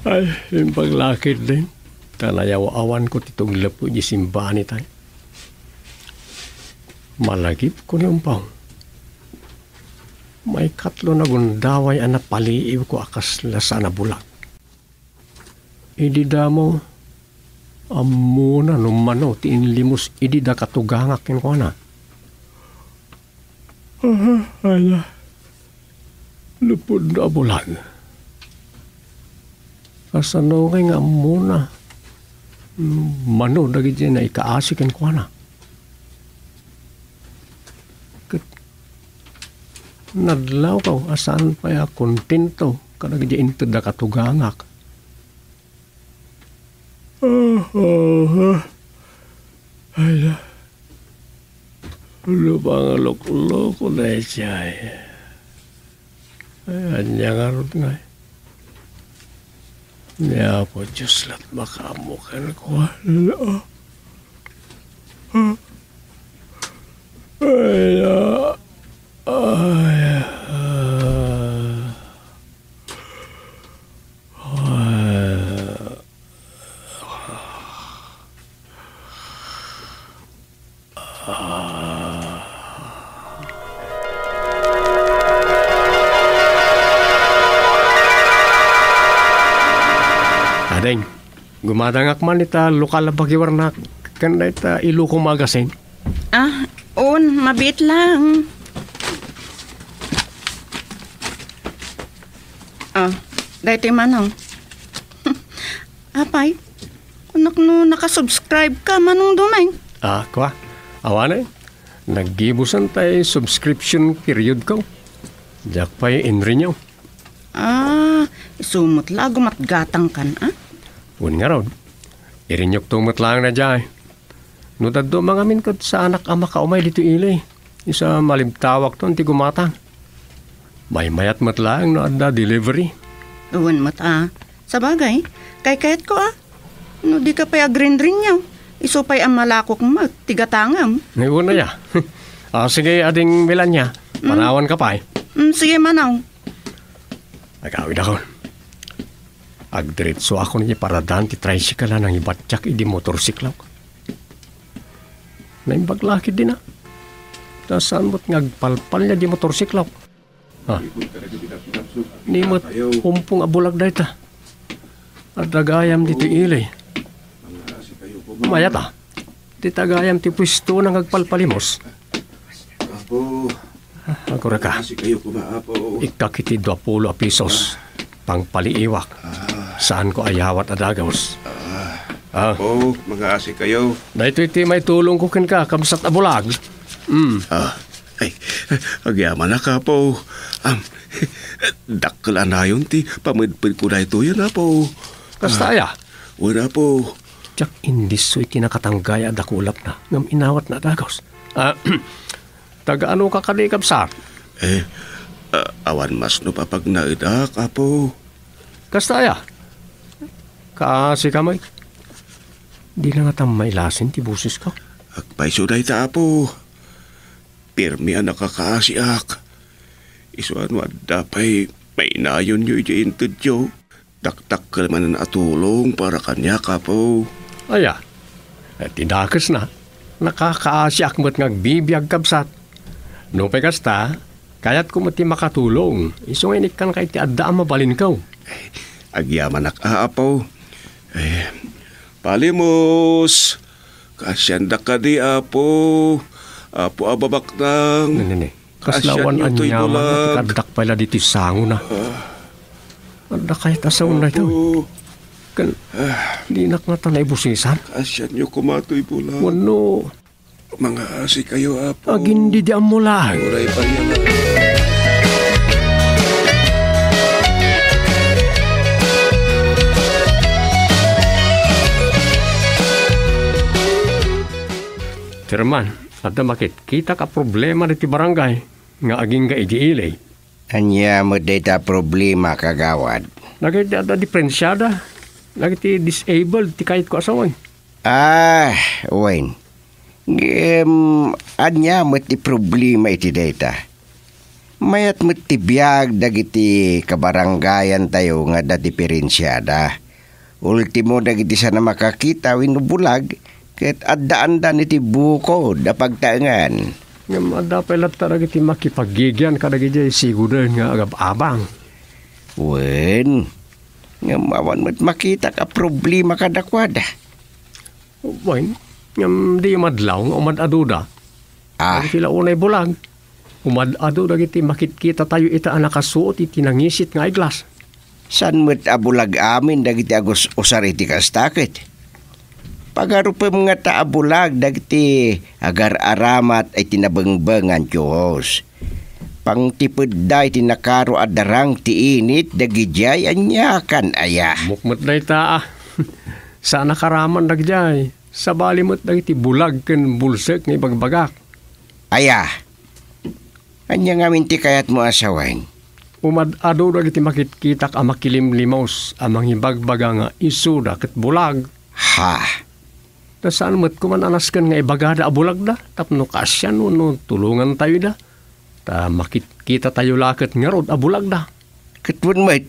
Ay, impaglakid din. Ta nayaw-awanko ti tuglep iti simbaanitay. Malagipko ni Umpong. Maikatlo a gundaway a napaliiwko a kasla saan a bulag. Idi damo, ammona no mano ti inlimos idi dakatugangak kenkuana. Aha, ala. Lupudno a bulag. Kasano ngay nga ammona no mano dagiti naikaasi kenkuana? Ket nadlawko a saan pay a kontento kadagiti inted a katugangak. Aha. Ay, lumangalukloko daydiay. Ay, ania ngarud ngay? Ni Apo Dios lat makaammo kenkuana. Ay, ah, ay, ah. Ading, gumadangak man ita lokal a pakiwarnak ken dayta Iloko Magazine. Ah, on, mabiit lang. Ah, daytoy manong. Apay, kunak no nakasubscribe ka, Manong Dumeng. Ah, kwa? Awanen, naggibusan tay subscription period ko. Diak pay in-renew. Ah, isu met la a gumatgatang kan, ah? Wen ngarud, Irinyokto met laeng daydiay. No dadduma ngamin ket saanak a makaumay ditoy ili, isu a malibtawakton ti gumatang. Maymayat met laeng no adda delivery. Wen met a. Sabagay, kaykayatko a. No dika pay agrinringngaw, isu pay a malakok met ti gatangem. Ay, wen aya. Ah, sige, ading Melania. Mm. Panawanka pay. Mm, sige, manaw. Agawidakon. Agdiretsoakon iti paradan ti tricycle a nangibatiak idi motorsiklok. Naimbag la ketdin a. Ta saan met nga agpalpalia di motorsiklok. Ah. Ni met umpong a bulag dayta. Adda gayam ditoy ili. Mayat a. Dita gayam ti puesto nga agpalpalimos. Apo. Ah, aguraka. Asi kayo kuma, Apo. Ikkak iti duapulo a pisos. Pangpaliiwak. Ah. Saanko a yawat a dagus. Ah. Ah. Apo, mangaasi kayo. Daytoy ti maitulongko kenka, kabsat a bulag. Mm. Ah. Ay, agyamanak, Apo. Am, dakkel a nayon ti pamedpedko daytoyen, Apo. Kasta aya? Wen, Apo. Diak indisso iti nakatanggay a dakulapna, ngem inawatna a dagus. Ah, taga-anoka kadi, kabsat? Eh, ah, awan masnop a pagnaedak, Apo. Kasta aya? Kaasika met? Dina ngata mailasin ti bosesko? Agpayso dayta, Apo. Pirmi a nakakaasiak. Isu a no adda pay mainayonyo idiay intedyo, dakdakkel manen a tulong para kaniak, Apo. Aya, eh, ti dakesna, nakakaasiak met nga agbibiag, kabsat. Nupay kasta, kayatko met ti makatulong, isu nga inikkanka iti adda a mabalinko. Agyamanak a, Apo. Eh, Palimos! Kaasiandak kadi, Apo? Apo a babaknang. Ne, ne, ne. Kasla awan kaasianyo toy aniaman bulag. Ti kaddak pay la ditoy sangona. Ah. Adda kayat a saon daytoy. Apo. Ken, ah, dinak ngata naibusisan. Kaasianyo koma toy bulag. Wenno, mangaasi kayo, Apo. Agindidiammo laeng. Uray pay a. Chairman, adda makitkitak a problema diti barangay nga agingga idi ili. Ania met dayta a problema, kagawad? Dagiti adda diferensiada, dagiti disabled ti kayatko a sawen. Ah, wen. Ngem, ania met ti problema iti dayta? Mayat met ti biag dagiti kabarangayantayo nga adda diferensiada. Ultimo dagiti saan a makakita wenno bulag, ket addaandan iti bukod a pagtaengan. Ngem adda pay latta dagiti makipaggigian kadagiti sigoden nga agab-abang. Wen, ngem awan met makitak a problema kadakuada. Wen, ngem di madlaw nga umad-aduda. Ah. Dagiti la unay bulag. Umad-adu dagiti makitkitatayo ita a nakasuot iti nangisit nga eyeglass. Saan met a bulag amin dagiti agus-usar iti kasta ket? Pagarupem ngata a bulag dagiti agar-aramat iti nabengbengan ti uhos. Pangtipedda iti nakaro a darang ti init dagidiay aniakan aya. Ammok met dayta a. Saan a karaman dagidiay. Sabali met dagiti bulag ken bulsek nga ibagbagak. Aya? Ania ngamin ti kayatmo a sawen? Umad-adu dagiti makitkitak a makilimlimos a mangibagbaga nga isuda ket bulag. Ha? Ta saan met koma a nasken nga ibagada a bulagda tapno kaasian wenno tulongantayo ida. Ta makitkitatayo la ket ngarud a bulagda. Ket wen met,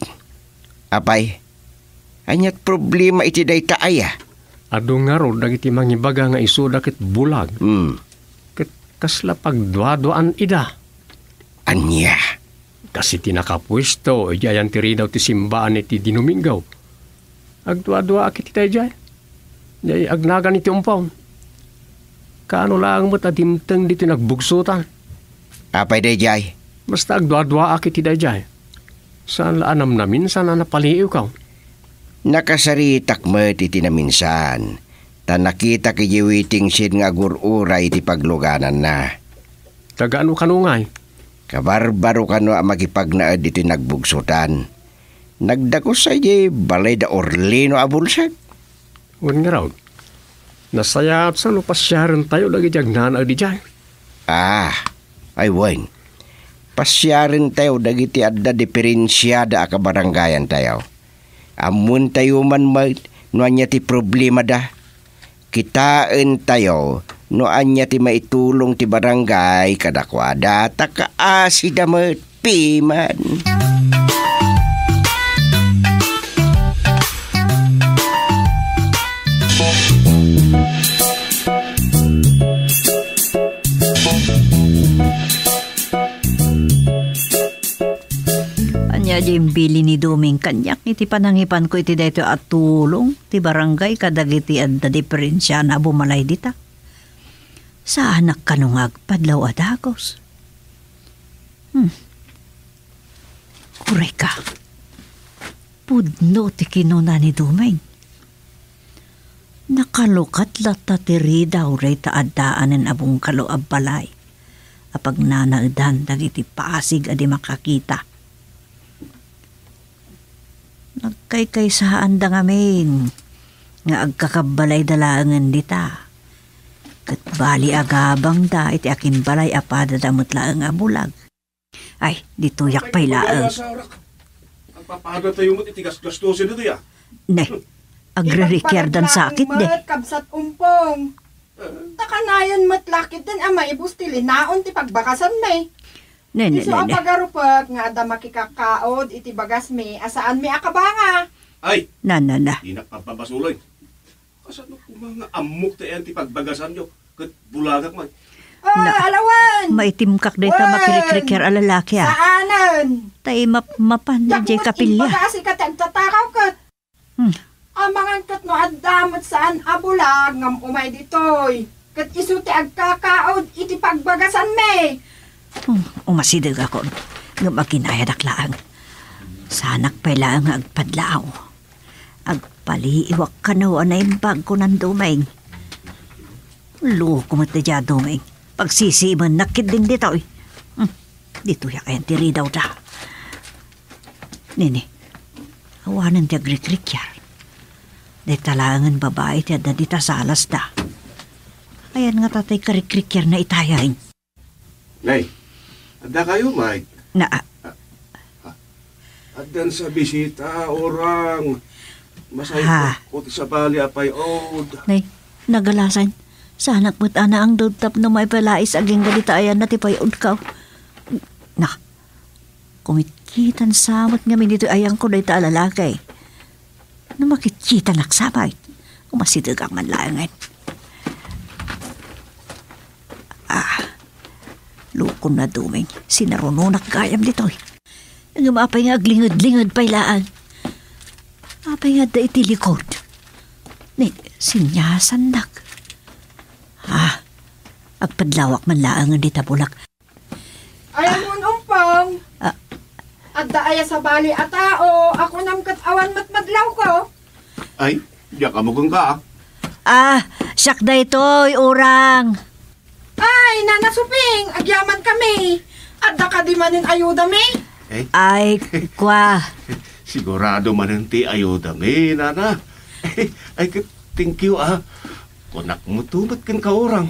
apay, ania't problema iti dayta aya? Adu ngarud dagiti mangibaga nga isuda ket bulag. Hmm. Ket kasla pagduaduaan ida. Ania? Kas iti nakapuesto idiay ayan ti ridaw ti simbaan iti Domingo. Agduaduaak iti daydiay. Diay agnagan iti umpaw. Kaano laeng met a dimteng ditoy nagbugsotan? Apay daydiay? Basta agduaduaak iti daydiay. Saan la a namnaminsan a napaliiwko. Nakasaritak met iti naminsan, ta nakitak idiay waiting shed nga agur-uray iti paglugananna. Taga ano kano ngay? Kabarbaro kano a makipagnaed iti nagbugsotan. Nagdagus sa idiay balay da Orlino a bulsek. Wen ngarud, nasayaat sa no pasiarentayo dagiti agnanaed idiay? Ah, ay wen. Pasiarentayo dagiti adda diferensiada a kabarangayantayo. Ammoentayo man met no ania ti problemada. Kitaentayo no ania ti maitulong ti barangay kadakuada ta kaasida met piman. Ania diay imbilin ni Doming kaniak iti panangipanko iti daytoy a tulong ti barangay kadagiti adda diferensiana a bumalay dita? Saanak kano nga agpadlaw a dagus? Hmm. Kureka. Pudno ti kinuna ni Doming. Nakalukat latta ti ridaw dayta addaanen a bungkalo a balay a pagnanaedan dagiti pasig a di makakita. Nagkaykaysaanda ngamin nga agkakabbalayda laengen dita. Ket bali agabangda iti akimbalay a padada met laeng a bulag. Ay, ditoyak pay laeng. Agpapadatayo met iti gasgastosen ditoy, a. Ne, agririkiardan sakit, ne. Ipagbagbaga met, kabsat Umpong. Ta kanayon met la ketdin a maibus ti linaon ti pagbagasanmi. Ne, ne, ne, ne. Isu a pagarupek nga adda makikakaod iti bagasmi a saanmi a kabanga. Ay! Na, na, na. Dinak pabbabasuloy. Kasano koma nga ammok ti ayan ti pagbagasanyo ket bulagak man? Ay, alawen! Maitimkak dayta makirikrikiar a lalaki, a. Saanen! Ta imapmapan diay kapilya. Yak met imbagasi ket agtatakaw ket. Hmm. Amangan ket no adda met saan a bulag ngem umay ditoy. Ket isu ti agkakaod iti pagbagasanmi. Hmm, umasidegakon. Ngem aginayadak laeng. Saanak pay laeng nga agpadlaw. Agpaliiwak kano a naimbag, kunan Doming. Loko met daydiay a Doming. Pagsisiimennak ketdin ditoy. Hmm, ditoyak ayan ti ridawda. Nini, awanen ti agrikrikiar. Dayta laengen babai ti adda dita salasda. Ayan ngata tay karikrikiarna itay? Nay, adda kayo, Mike? Na, ah. Ah, ah. Addan sa bisita, orang. Masayko ti sabali a pay-od. Nay, nagalasan. Saanak met a naangdod tapno maipalais agingga dita ayanna ti pay-odko. Na, kumitkitan sa met ngamin ditoy ayangko dayta a lalaki. No makitkitanak sa met, umasidegak man laengen. Ah, lukon na Doming, sinarunonak gayam ditoy. Ngem apay nga aglinged-linged pay laeng? Apay nga adda iti likod? Ni, sinyasannak. Ah, agpadlawak man laengen dita bulak. Ay, Amun Umpong. Ah. Adda aya sabali a tao, a kunam ket awan met madlawko. Ay, diak ammo kenka, a. Ah, siak daytoy, orang. Ay, Nana Suping, agyamankami. Adda kadi manen ayudami? Eh? Ay, kwa. Sigurado manen ti ayudami, Nana. Ay, ket, thank you, a. Kunak mo to met kenka, orang.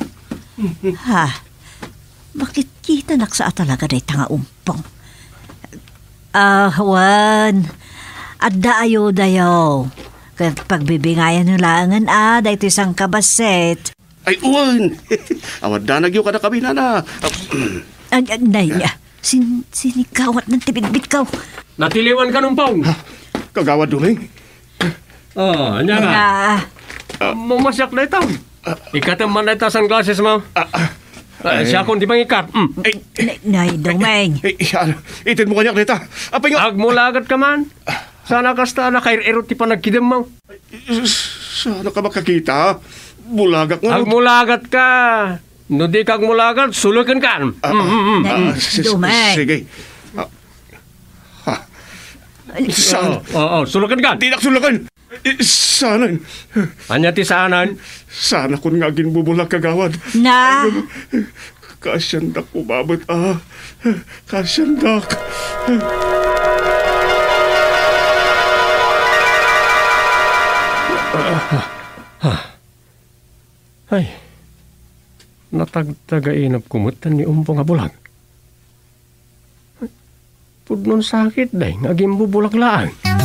Ha? Makitkitanak sa a talaga dayta nga Umpong. Ah, wen. Adda ayudayo. Ket pagbibingayan laengen, a, daytoy sangkabassit. Ay, wen. Awan danagyo kadakami, Nana. Ag-, ag-, nay, ah, sin-, sinigawat nan ti bitbitko. Natiliwan ka, Umpong. Ha? Kagawad Doming? Oh, ania nga? Ah. Mamasiak dayta. Ikatem man dayta sunglassesmo. Ah, ah. Eh, siakon ti mangikat. Mm. Ay. Nay, nay, Doming. Ay, ay, ano? Itedmo kaniak dayta. Apay nga? Agmulagat ka man. Saan a kasta a nakair-irot ti panagkidemmo. Saan ka makakita? Bulagak nga. Agmulagat ka. No di ka agmulagat, sulekenka. Ah, mm, mm, mm. Nay, ah, s-, s-, Doming. Sige. Ah, ha. Saan? Oo, oo, sulekenka. Dinak suleken. Eh, saanen? Ania ti saanen? Saanakon nga aginbubulag, kagawad. Na? Kaasiandak umabet, a. Kaasiandak. Ah. Ay. Natagtagainep ko met ni Umpo nga bulag. Pudno sakit day nga agimbubulag laeng.